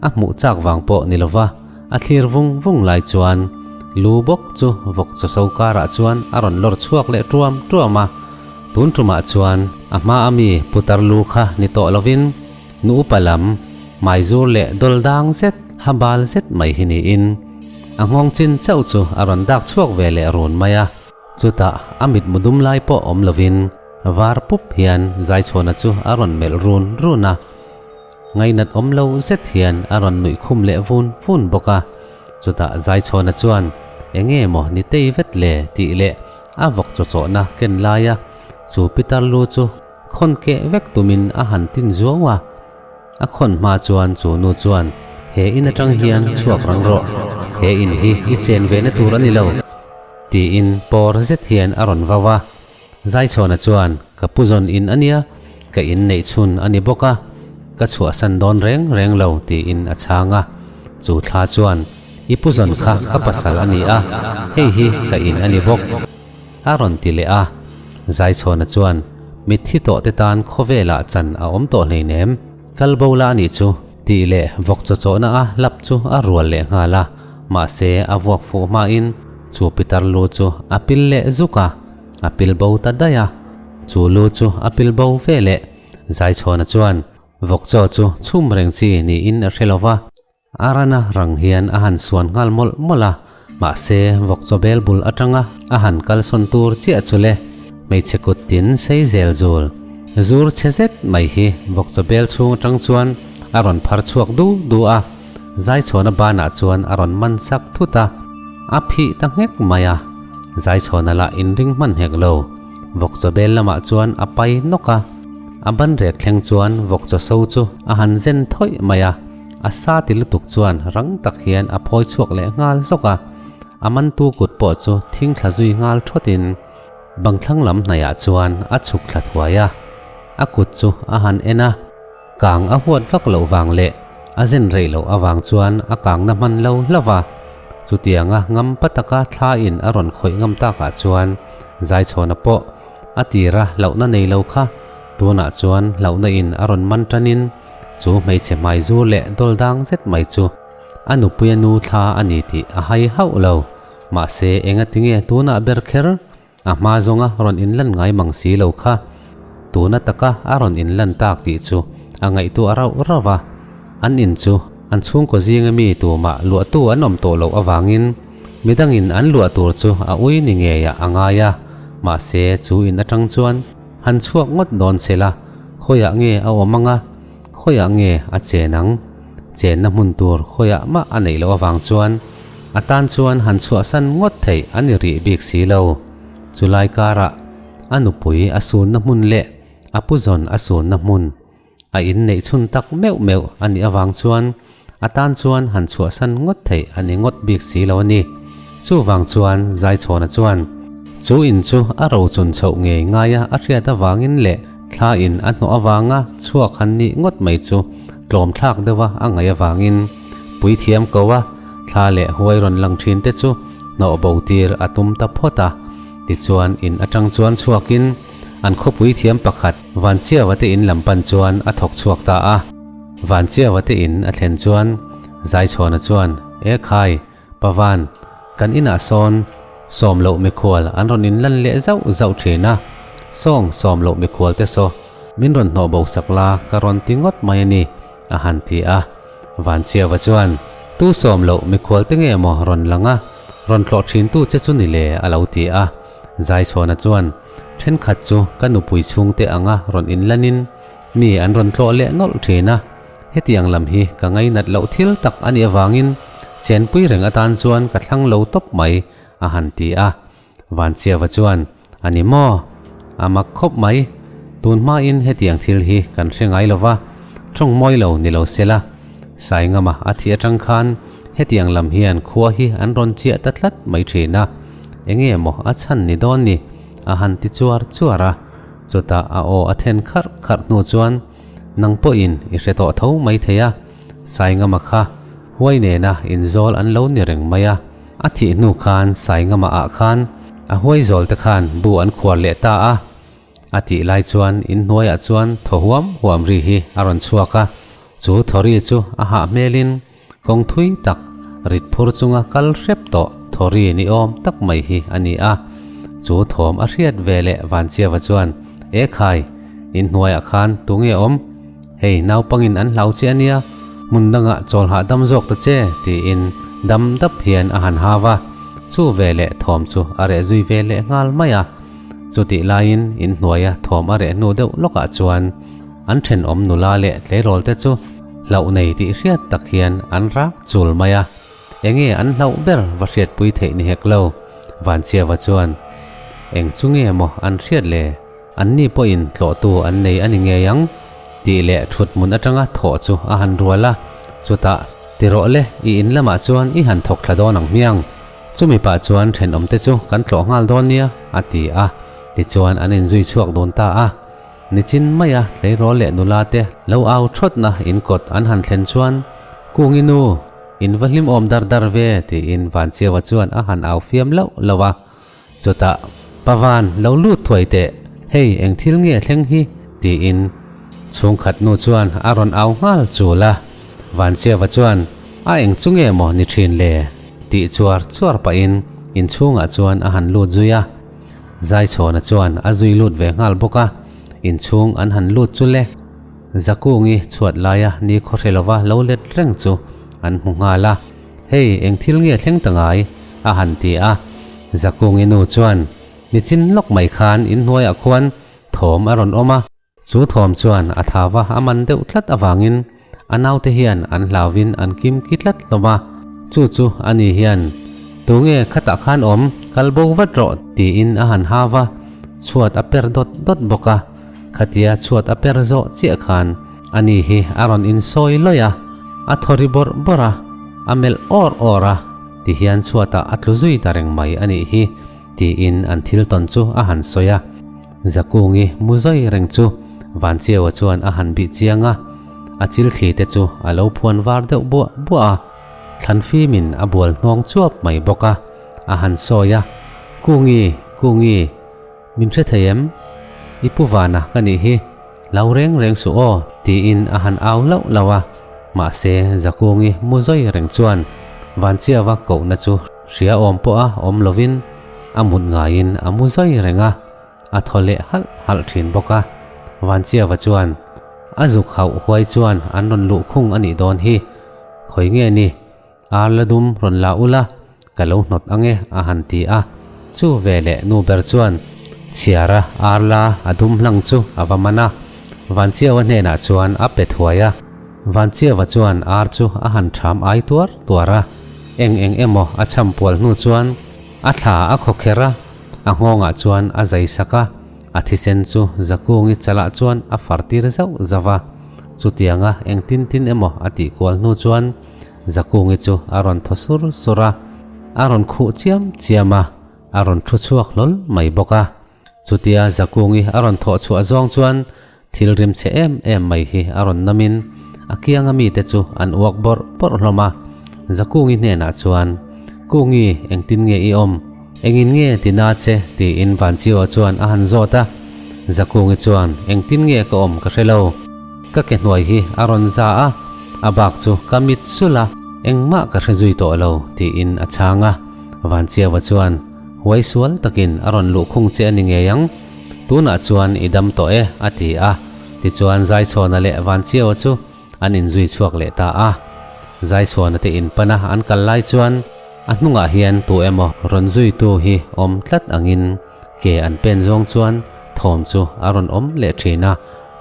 a hmuh chak vang pawh ni lova a thlir vung vung lai chuan lu bawk chu vawk chaw so karah chuan a rawn lawr chhuak leh tuam tuam a. Tun tumah chuan a hma a mi putar lu kha ni tawh lovin nu upa lam hmaizur leh dawl dang zet ha bal zet mai hi niin a nghawng chin chauh chu a rawn dak chhuak ve leh run mai a. Chutah a mitmu dum lai pawh awm lovin var pup hian Zaichhawna chu a rawn melh run run a. Ngainat awm lo zet hian a rawn nuih khum leh vun vun bawk a. Chutah Zaichhawna chuan, Enge maw ni tei vet le? tih leh a vawk chaw chawhna ken laia chu pitar lu chu khawn keh vek tumin a han tin zuau a. A khawn hma chuan chu nu chuan, He in atang hian chhuak rang rawh, he in hi i chen ve na tur a ni lo, tiin pawr zet hian a rawn vau a. Zaichhawna chuan, Ka pu zawn in a nia, ka in neih chhun a ni bawk a, ka chhuahsan dawn reng reng lo, tiin a chhang a. Chu thla chuan, I pu zawn kha ka pasal a ni a, hei hi ka in a ni bawk, a rawn ti leh a. Zaichhawna chuan, Mitthi tawh te tan khawvelah chan a awm tawh hleinem, kal bo la a nih chu, tih leh vawk chaw chawhna a hlap chu a rual leh nghal a, mahse a vuak fuh hmain chu pitar lu chu a pil leh zuk a. A pil bo ta daih a, chu lu chu a pil bo ve leh. Zaichhawna chuan vawk chaw chu chhum reng chi niin a hre lo va, a rana rang hian a han suan nghal mawlh mawlh a, mahse vawk chaw bel bul atanga a han kalsawn tur chiah chu le, hmeichhe kut tin sei zel zul zur chhe zet mai hi vawk chaw bel chhung atang chuan a rawn phar chhuak du du a, Zaichhawna banah chuan a rawn man sak thut a, a phih ta nghek mai a. Zaichhawna lah inring hman hek lo. Vawk chaw bel lamah chuan a pai nawk a, a ban rek thleng chuan vawk chaw so chu a han zen thawih mai a, a sa ti lutuk chuan rang tak hian a phawi chhuak leh nghal zawk a. A mantu kut pawh chu thing thla zui nghal thawtin bang thlang lam hnaihah chuan a chhuk thla thuai a, a kut chu a han en a. Kang a huat vak loh vang leh a zen reih loh avang chuan a kangna hman lo hlauh a. Chutianga ngam pa taka thla in a rawn khawih ngam takah chuan Zaichhawna pawh a tira hlauhna nei lo kha tunah chuan hlauhna in a rawn man tanin chu hmeichhe hmai zur leh dawl dang zet mai chu a nupuia nu thla a ni tih a hai hauh lo. Mahse engatinge tunah ber kher A hma zawnga rawn inlan ngai mang si lo kha tuna taka a rawn inlan tak tih chu a ngaihtuah rauh rauh a. An in chu an chhungkaw zinga mi tumah luahtu an awm tawh loh avangin midangin an luah tur chu a ui ni ngeiah a ngai a. Mahse chu in atang chuan han chhuak ngawt dawn se la, khawiah nge a awm anga, khawiah nge a chen ang? Chenna hmun tur khawiah mah a neih loh avang chuan A tan chuan han chhuahsan ngawt theih a ni rih bik si lo. Chulai karah a nupui a sunna hmun leh a puzawn a sunna hmun a inneih chhun tak meuh meuh a nih avang chuan a tan chuan han chhuahsan ngawt theih a ni ngawt bik si lo a ni. Chuvang chuan Zaichhawna chuan chu in chu a rochun chhoh ngei ngaia a hriat avangin leh thla in a hnawh avanga chhuak han nih ngawt mai chu. tlawm thlak deuha a ngaih avangin puithiam ko a thla leh huai rawn lang thin te chu hnawh bo tir a tum ta phawt a. Tichuan in atang chuan chhuakin an khawpui thiam pakhat Vanchiava te in lam pan chuan a thawk chhuak ta a. Vanchiava te in a thlen chuan Zaichhawna chuan, E khai, Pavan, kan inah sawn sawm loh mikhual an rawn inlan leh zauh zauh thin a, sawng sawm loh mikhual te saw min rawn hnawh bo sak la ka rawn ti ngawt mai a ni, a han ti a. Vanchiava chuan, Tu sawm loh mikhual te nge maw rawn lang a, rawn tlawh thin tu che chu ni le, a lo ti a. Zaichhawna chuan, Thenkhat chu ka nupui chhungte anga rawn inlanin mi an rawn tlawh leh nawlh thin a, Hetiang lam hi ka ngainat loh thil tak a nih avangin chenpui reng atan chuan ka thlang lo tawp mai, a han ti a. Vanchiava chuan, A ni maw? A mak khawp mai. Tun hmain hetiang thil hi kan hre ngai lo va, tawng mawi lo ni lo sela. Saingama a thih atang khan hetiang lam hian khua hi an rawn chiah ta tlat mai thin a. Enge maw a chhan ni dawn ni? a han ti chuar chuar a. Chutah a aw a then kharh kharh hnu chuan, Nang pawhin i hre tawh tho mai thei a, Saingama kha huai nena inzawl an lo ni reng mai a. A thih hnu khan Saingama ah khan a huai zawl te khan bu an khuar leh ta a. A tih lai chuan inhnuaiah chuan thaw huam huam ri hi a rawn chhuak a, chu thaw ri chu a hah hmelin kawng thui tak rit phur chunga kal hrep tawh thaw ri ni awm tak mai hi a ni a. Chu thawm a hriat ve leh Vanchiava chuan, E khai, inhnuaiah khan tunge awm? Hei naupangin an hlau che a nia, hmun dangah chawl hahdam zawk ta che, tiin dam dap hian a han hau a. Chu ve leh thawm chu a reh zui ve leh nghal mai a. Chutih laiin inhnuaia thawm a reh hnu deuh lawkah chuan an thenawm nula leh tleirawl te chu hlauh nei tih hriat tak hian an rak chul mai a. Enge an hlauh ber va hriatpui theih ni hek lo? Vanchiava chuan, Eng chu nge maw an hriat le? Anni pawhin tlawhtu an nei a ni ngei ang, tih leh thut hmun atanga thawh chu a han rual a. Chutah, Ti rawh le, i in lamah chuan i han thawk thla dawn ang hmiang. Chumi pah chuan thenawmte chu kan tlawh nghal dawn nia, a ti a. Tichuan an inzui chhuak dawn ta a. Nichin maia tleirawl leh nula te lo au thawtna in kawt an han thlen chuan, Kungi nu, in va hlim awm dar dar ve, tiin Vanchiaua chuan a han au fiam loh loh a. Chutah, Pavan, lo lut thuai teh, hei eng thil nge thleng hi? tiin chhungkhat nu chuan a rawn au nghal chul a. Vanchiaua chuan, A eng chu nge maw ni thin le? tih chuar chuar pahin inchhungah chuan a han lut zui a. Zaichhawna chuan a zui lut ve nghal bawk a, inchhung an han lut chu le. Zakungi chhuat laia ni khawhre lova lo let reng chu an hmu nghal a, Hei, eng thil nge thleng ta ngai? a han ti a. Zakungi nu chuan, Nichin lawk mai khan inhnuaiah khuan thawm a rawn awm a. Chu thawm chuan a thau a a man deuh tlat avangin a naute hian an hlauvin an kim ki tlat hlawm a. Chu chu a ni hian, Tunge khatah khan awm, kal bo vat rawh, tiin a han hau a, chhuat a per dawt dawt bawk a. Khatia chhuat a per zawh chiah khan a ni hi a rawn insawi lawih a, a thaw ri bawrh bawrh a, a melh awr awr a, tihian chhuatah a tlu zui ta reng mai a nih hi, tiin an thil tawn chu a han sawi a. Zakungi mu zawi reng chu Vanchiaua chuan a han bih chiang a, a chil thli te chu a lo phuan var deuh buah buah a, thlan fimin a bual hnawng chuap mai bawk a, a han sawi a, Kungi, Kungi, min hre thei em? I pu Vana ka nih hi, lo reng reng suh aw, tiin a han au lauh lauh a, mahse Zakungi mu zawi reng chuan Vanchiaua kohna chu hria awm pawh a awm lovin a mut ngaiin a mu zawi reng a, a thaw leh halh halh thin bawk a. Vanchiava chuan a zuk hauh huai chuan an rawn luh khung a nih dawn hi. Khawi nge ni? Ar la dum rawn la ula, ka lo hnawt ang e a han ti a. Chu veleh nu ber chuan chhiara ar la a dum hlang chu a va man a. Vanchiava hnenah chuan a pe thuai a. Vanchiava chuan ar chu a han ṭham ai tuar tuar a. Eng eng emaw a chham pual hnu chuan A thla a khaw kher a, a nghawngah chuan a zai sak a, a thisen chu Zakungi chalah chuan a far tir zauh zauh a. Chutianga eng tin tin emaw a tih kual hnu chuan Zakungi chu a rawn thaw sur sur a, a rawn khuh chiam chiam a, a rawn thu chhuak hlawl mai bawk a. Chutia Zakungi a rawn thawh chhuah zawng chuan thil rim chhe em em mai hi a rawn namin A kianga mite chu an uak bawrh bawrh hlawm a. Zakungi hnenah chuan, Kungi, engtin nge i awm? Engin nge ti na che? tiin Vanchiaua chuan a han zawt a. Zakungi chuan, Engtin nge ka awm ka hre lo. Ka ke hnuai hi a rawn za a, a bak chu ka mit sulh a, engmah ka hre zui tawh lo, tiin a chhang a. Vanchiaua chuan, Huai sual takin a rawn luhkhung che a ni ngei ang. Tunah chuan i dam tawh e, a ti a. Tichuan Zaichhawna leh Vanchiaua chu an inzui chhuak leh ta a. Zaichhawna te inpan a an kal lai chuan a hnungah hian tu emaw rawn zuitu hi awm tlat angin ke an pen zawng chuan thawm chu a rawn awm leh thin a.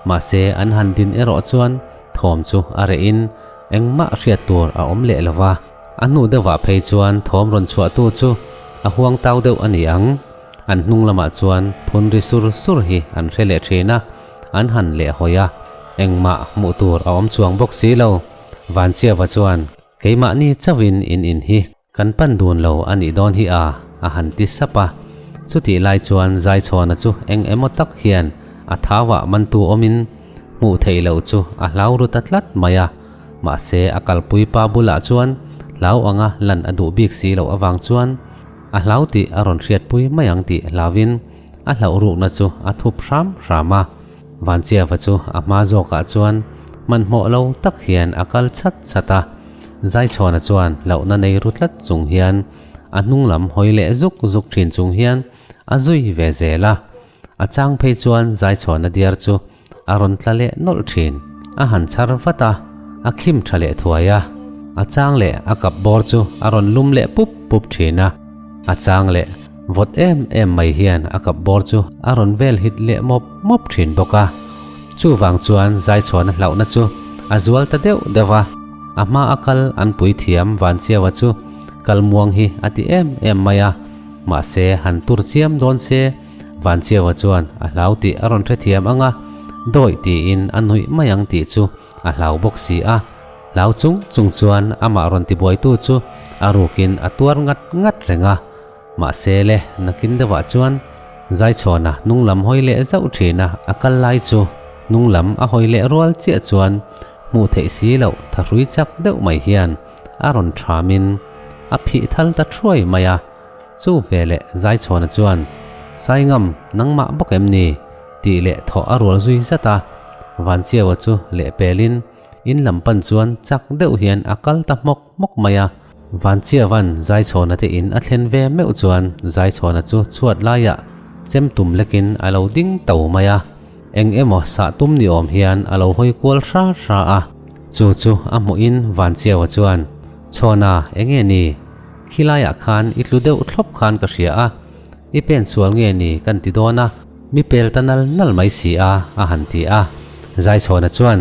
Mahse an han din erawh chuan thawm chu a reh in engmah hriat tur a awm leh lo va. A hnu deuhah phei chuan thawm rawn chhuahtu chu a huang tau deuh a ni ang. An hnung lamah chuan phun ri sur sur hi an hre leh thin a, an han leh hawi a, engmah hmuh tur a awm chuang bawk si lo. Vanchiava chuan, Keimahni chauhin in in hi kan pan dun lo a nih dawn hi a, a han ti sap a. Chutih lai chuan Zaichhawna chu eng emaw tak hian a thauah mantu awmin hmuh theih loh chu a hlau ru ta tlat mai a. Mahse a kalpui pa bulah chuan hlau anga lan a duh bik si loh avang chuan a hlau tih a rawn hriatpui mai ang tih hlauin a hlauh rukna chu a thup hram hram a. Vanchiava chu a hma zawkah chuan hmanhmawh lo tak hian a kal chhat chhat a. Zaichhawna chuan hlauhna nei ru tlat chung hian a hnung lam hawi leh zuk zuk thin chung hian a zui ve zel a. A chang phei chuan Zaichhawna diar chu a rawn tla leh nawlh thin. A han chhar vat a, a khim tha leh thuai a. A chang leh a kap bawr chu a rawn lum leh pup pup thin a. A chang leh vawt em em mai hian a kap bawr chu a rawn vel hit leh mawp mawp thin bawk a. Chuvang chuan Zaichhuana hlauhna chu a zual ta deuh deuh a. A hma a kal an pui thiam Vanchiaua chu kal muang hi a ti em em mai a. Mahse han tur chiam dawn se Vanchiaua chuan a hlau tih a rawn hrethiam ang a, dawih tiin a nuih mai ang tih chu a hlau bawk si a. Hlau chung chung chuan amah rawn tibuaitu chu a rukin a tuar ngat ngat reng a. Mahse le, nakin deuhah chuan Zaichhawna hnung lam hawi leh zauh thin a, a kal lai chu hnung lam a hawi leh rual chiah chuan hmuh theih si loh thahrui chak deuh mai hian a rawn thamin a phih thal ta thuai mai a. Chu veleh Zaichhawna chuan, Saingam, nangmah bawk em ni? tih leh thawh a rual zui zat a. Vanchiaua chu lehpelin in lam pan chuan chak deuh hian a kal ta hmawk hmawk mai a. Vanchiavan Zaichhawna te in a thlen ve meuh chuan Zaichhawna chu chhuat laiah chem tum lekin a lo ding to mai a. Eng emaw sah tum ni awm hian a lo hawi kual hra hra a. Chu chu a hmuhin Vanchiaua chuan, Chhawna, enge ni? Khilaiah khan i tlu deuh thlawp khan ka hria a, i pen sual nge ni kan ti dawn a, mi pel ta nal nal mai si a, a han ti a. Zaichhawna chuan,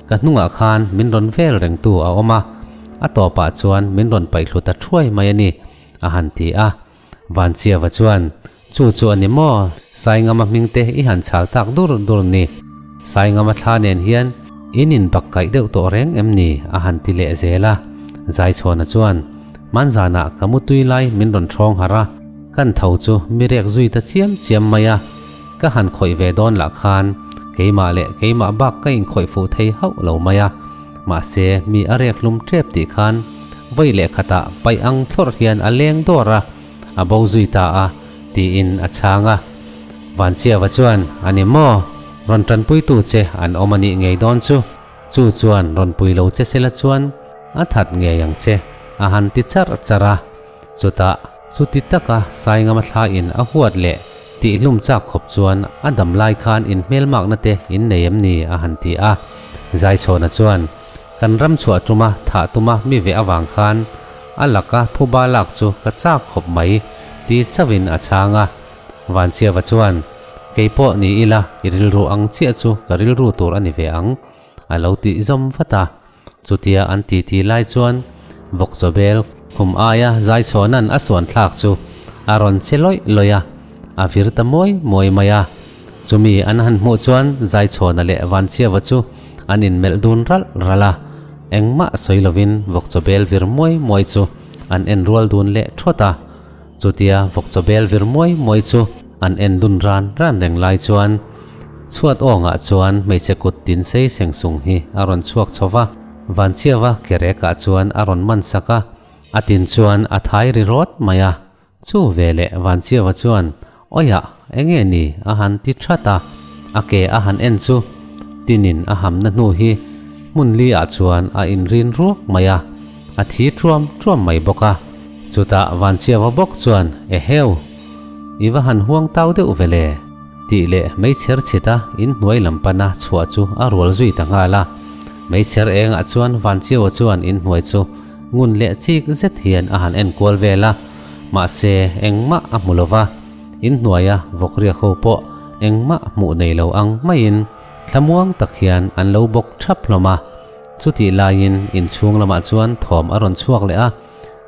Ka hnungah khan min rawn vel rengtu a awm a, a tawpah chuan min rawn paihhlu ta thuai mai a ni, a han ti a. Vanchiava chuan, Chu chu a ni maw? Saingama hmingte i han chhal tak dur dur ni. Saingama thla nen hian in inbak kaih deuh tawh reng em ni? a han ti leh zel a. Zaichhawna chuan, Hmanzanah ka mutui lai min rawn ṭhawng harh a, kan tho chu mi rek zui ta chiam chiam mai a. Ka han khawih ve dawn lah khan keimah leh keimah bak ka inkhawih fuh thei hauh lo mai a. Mahse, mi a rek hlum ṭep tih khan vawi leh khatah paih ang thlawrh hian a leng dawr a. A bo zui ta a, tiin a chhang a. Vanchiava chuan, A ni maw? Rawn tanpuitu che an awm a nih ngei dawn chu. Chu chuan rawn pui lo che sela chuan a that ngei ang che, a han ti charh charh a. Chutah, chuti taka Saingama thla in a huat leh tihhlum chak khawp chuan a dam lai khan in hmelmakna te in nei em ni? a han ti a. Zaichhawna chuan, Kan ram chhuah tuma thah tuma mi ve avang khan A laka phuba lak chu ka chak khawp mai, ti chauhin a chhang a. Vanchiava chuan, Kei pawh ni ila, i rilru ang chiah chu ka rilru tur a ni ve ang, a lo tih zawm vat a. Chutia an titi lai chuan vawkchawbel khum aia Zaichhawna'n a suan thlak chu a rawn che lawih lawih a, a vir ta muai muai mai a. Chumi an han hmuh chuan Zaichhawna leh Vanchiava chu an inmelh dun ralh ralh a. Engmah sawi lovin vawkchawbel vir muai muai chu an en rual dun leh thawt a. Chutia vawkchawbel vir muai muai chu an en dun ran ran reng lai chuan. Chhuat awngah chuan hmeichhe kut tin sei seng sung hi a rawn chhuak chho va, Vanchiava ke rekah chuan a rawn man sak a, a tin chuan a thai ri rawt mai a. Chu veleh Vanchiava chuan, Awiah, enge ni? a han ti that a, a ke a han en chu tinin a hamna hnu hi hmun li ah chuan a inrin ruak mai a, a thi truam truam mai bawk a. Chutah Vanchiava bawk chuan, Eheu! I va han huang tau deuh vele? Tih leh meichher chhita inhnuai lam pana chhuah chu a rual zui ta nghal a. Meichher engah chuan Vanchiaua chuan inhnuai chu ngun leh chik zet hian a han en kual vel a, mahse engmah a hmu lo va, inhnuaia vawkriak ho pawh engmah hmuh nei lo ang maiin thlamuang tak hian an lo bawk thap hlawm a. Chutih laiin inchhung lamah chuan thawm a rawn chhuak leh a.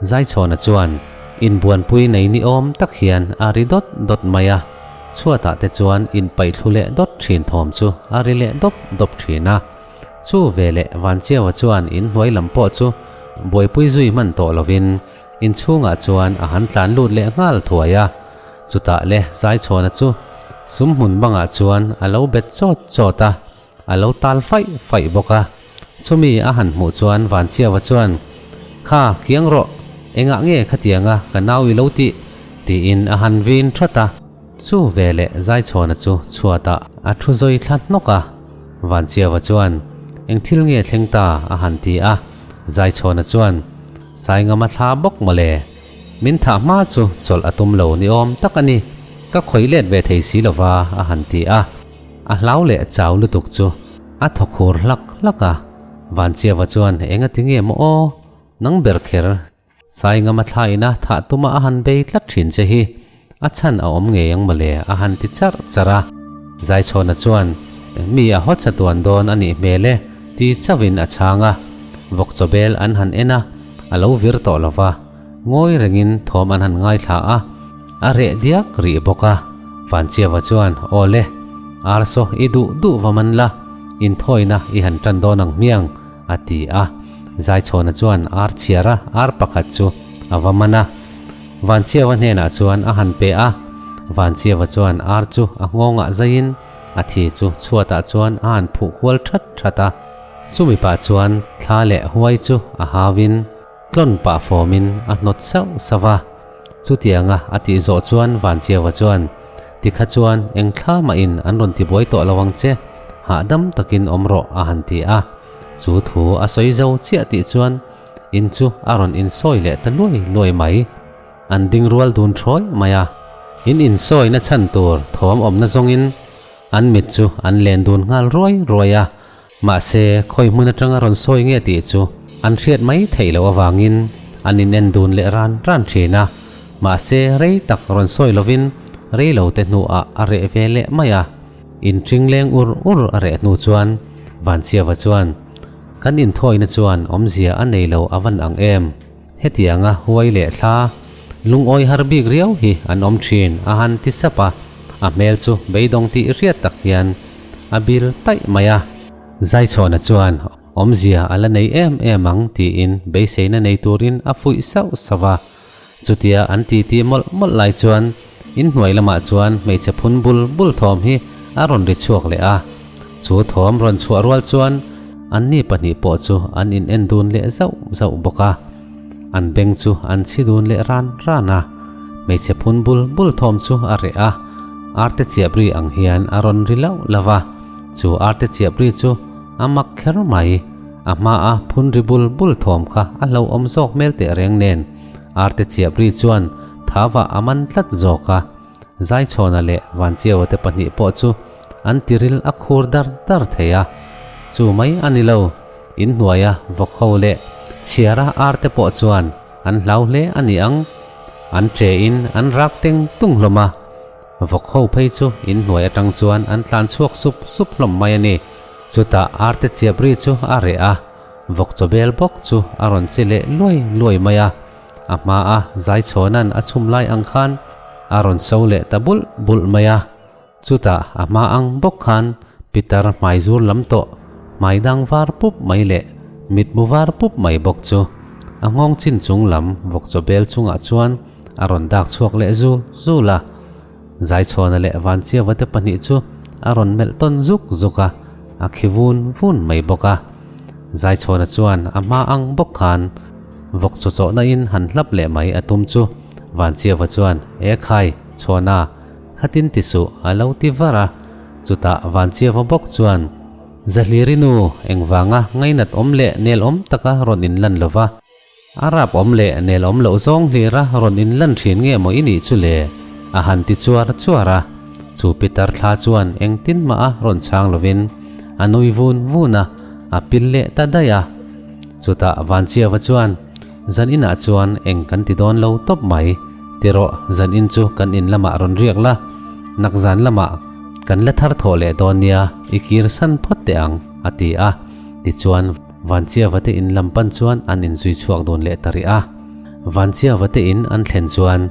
Zaichhawna chuan inbuanpui nei ni awm tak hian a ri dawt dawt mai a, chhuatah te chuan inpaihthlu leh dawt thin thawm chu a ri leh dawp dawp thin a. Chu veleh Vanchiaua chuan inhnuai lam pawh chu buaipui zui hman tawh lovin inchhungah chuan a han tlan lut leh nghal thuai a. Chutah le Zaichhawna chu sumhmun bangah chuan a lo bet chawt chawt a. A lo tal faih faih bawk a. Chumi a han hmuh chuan Vanchiava chuan, Kha, kiang rawh, engah nge khatianga ka nau i lo tih? tiin a han vin thawt a. Chu veleh Zaichhawna chu chhuatah a thu zawi thla hnawk a. Vanchiava chuan, Eng thil nge thleng ta? a han ti a. Zaichhawna chuan, Saingama thla bawk mawle. Min thah hma chu chawlh a tum lo ni awm tak a ni. Ka khawih let ve thei si lova, a han ti a. A hlau leh chau lutuk chu a thaw khur hlak hlak a, Vanchiava chuan eng a ti nge maw aw, nang ber kher Saingama thla ina thah tuma a han bei tlat thin che hi a chhan a awm ngei ang mawle a han ti charh charh a. Zaichhawna chuan mi a haw chatuan dawn a nih hmel e ti chauhin a chhang a, vawk chawbel an han en a, a lo vir tawh lo va. Ngawi rengin thawm an han ngaithla a, a reh diak rih bawk a. Vanchiava chuan, Aw le, Arsaw i duh duh va man la, inthawina i han tan dawn ang hmiang, a ti a. Zaichhawna chuan ar chhiara ar pakhat chu a va man a. Vanchiava hnenah chuan a han pe a. Vanchiava chuan ar chu a nghawngah zaiin a thi chu chhuatah chuan a han phuh kual that that a. Chumi pah chuan thla leh huai chu a hauin, Tlawn pah fawmin a hnawt sauh sauh a, chutianga a tih zawh chuan Vanchiaua chuan, Tikha chuan eng thla mahin an rawn tibuai tawh lo ang che, hahdam takin awm rawh a han ti a. Chu thu a sawi zo chiah tih chuan in chu a rawn insawi leh ta luai luai mai. An ding rual dun thawi mai a, in insawina chhan tur thawm awmna zawngin an mit chu an len dun nghal ruai ruai a. Mahse, khawi hmun atanga rawn sawi nge tih chu an hriat mai theih loh avangin an inen dun leh ran ran thin a. Mahse, rei tak rawn sawi lovin rei lo te hnuah a reh ve leh mai a. Inṭing leng ur ur a reh hnu chuan Vanchiava chuan, Kan inthawina chuan awmzia a nei lo a van ang em? Hetianga huai leh thla lungawi har bik riau hi an awm thin a han ti sap a, a hmel chu beidawng tih hriat tak hian a bil taih mai a. Zaichhawna chuan awmzia a la nei em em ang tiin beiseina nei turin a fuih sauh sauh a. Chutia an titi mawlh mawlh lai chuan inhnuai lamah chuan hmeichhe phun bul bul thawm hi a rawn ri chhuak leh a. Chu thawm rawn chhuah rual chuan anni pahnih pawh chu an in en dun leh zauh zauh bawk a. An beng chu an chhi dun leh ran ran a. Hmeichhe phun bul bul thawm chu a reh a, arte chiahbri ang hian a rawn ri lauh lauh a. Chu arte chiahbri chu a mak kher mai. A hmaa phun ri bul bul thawm kha a hlauhawm zawk hmel teh reng nen arte chiahbri chuan thavah a man tlat zawk a. Zaichhawna leh Vanchiaua te pahnih pawh chu an tiril a khur dar dar thei a. Chu mai a ni lo, inhnuaia vawk ho leh chhiara ar te pawh chuan an hlau hle a ni ang. An ṭein an rak teng tung hlawm a. Vawk ho phei chu inhnuai aṭang chuan an tlan chhuak sup sup hlawm mai a ni. Chutah ar te chiap ri chu a reh a, vawk chawbel bawk chu a rawn che leh luai luai mai a. A hmaa Zaichhawna'n a chhum lai ang khan a rawn so leh ta bulh bulh mai a. Chutah a hma ang bawk khan Peter hmai zur lam tawh hmai dang var pup mai leh mitmu var pup mai bawk chu a nghawng chin chung lam vawkchaw bel chungah chuan a rawn dak chhuak leh zul zul a. Zaichhawna leh Vanchiava te pahnih chu a rawn melh tawn zuk zuk a, a khi vun vun mai bawk a. Zaichhawna chuan a hma ang bawk khan vawk chaw chawhna in han hlap leh mai a tum chu Vanchiava chuan, E khai, Chhawna, khatin ti suh a lo ti var a. Chutah Vanchiava bawk chuan, Zahliri nu, engvanga ngainat awm leh nel awm taka rawn inlan lova, A rap awm leh nel awm loh zawng hlira rawn inlan thin nge maw i nih chu le? A han ti chuar chuar a. Chu Peter thla chuan engtin mah a rawn chhang lovin a nui vun vun a, a pil leh ta daih a. Chutah Vanchiava chuan, Zan inah chuan eng kan ti dawn lo tawp mai. Ti rawh, zan in chu kan in lamah rawn riak la, nak zan lamah kan la thar thawh leh dawn nia, i kir san phawt teh ang, a ti a. Tichuan. Vanchiava te in lam pan chuan an inzui chhuak dun leh ta rih a. Vanchiava te in an thlen chuan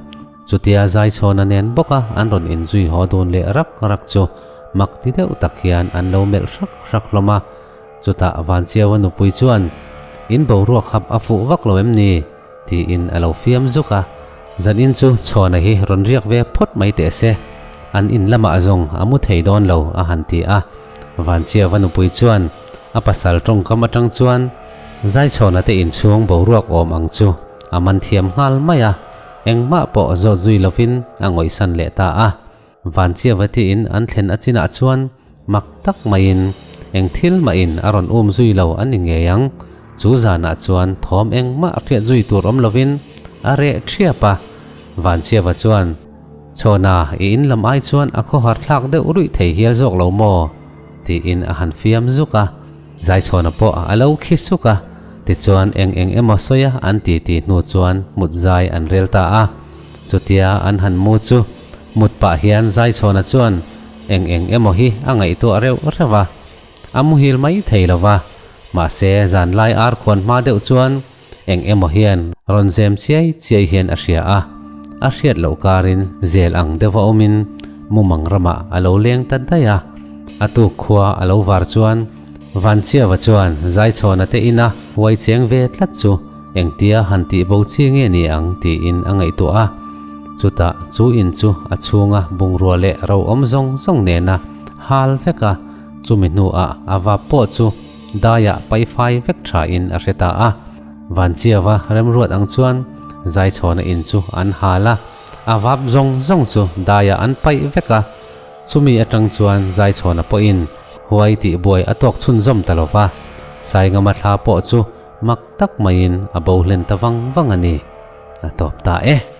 chutia Zaichhawna nen bawka an rawn inzui haw dun leh rak rak chu mak ti deuh tak hian an lo melh hrak hrak hlawm a. Chutah Vanchiava nupui chuan, In boruak hap a fuh vak lo em ni? tiin a lo fiam zuk a. Zanin chu Chhawna hi rawn riak ve phawt mai teh se, an in lamah zawng a mu thei dawn lo a han ti a. Vanchiava nupui chuan a pasal tawngkam atang chuan Zaichhawna te inchhung boruak awm ang chu a man thiam nghal mai a, engmah pawh zawt zui lovin a ngawihsan leh ta a. Vanchiava tiin an thlen a chinah chuan mak tak maiin eng thil mahin a rawn um zui lo a ni ngei ang. Chu zanah chuan thawm engmah hriat zui tur awm lovin a reh thiap a. Vanchiava chuan, Chhawna, i in lam ai chuan a khawhar thlak deuh ruih thei hial zawk lo maw? tiin a han fiam zuk a. Zaichhawna pawh a lo khi suk a, tichuan eng eng emaw sawi a an ti ti hnu chuan mut zai an rel ta a. Chutia an han mu chu mut pah hian Zaichhawna chuan eng eng emaw hi a ngaihtuah reuh reuh a, a muhil mai thei lo va. Mahse zanlai ar khuan hma deuh chuan Eng emaw hian rawn zem chiai chiai hian a hria a, a hriat loh karin zel ang deuha awmin mumang ramah a lo leng ta daih a. A tuk khua a lo var chuan Vanchiava chuan Zaichhawna te ina huai cheng ve tlat chu engtia han tih bo chi nge ni ang tiin a ngaihtuah a. Chutah chu in chu a chhunga bungrua leh ro awm zawng zawng nena hal vek a, chumi hnuah a vap pawh chu Daiah paifai vek thain a hre ta a. Vanchiava remruat ang chuan Zaichhawna in chu an hal a, a vap zawng zawng chu daiah an paih vek a. Chumi atang chuan Zaichhawna pawhin huai tih buai a tawk chhunzawm ta lo va, Saingama thla pawh chu mak tak maiin a bo hlen ta vang vang a ni. A tawp ta e.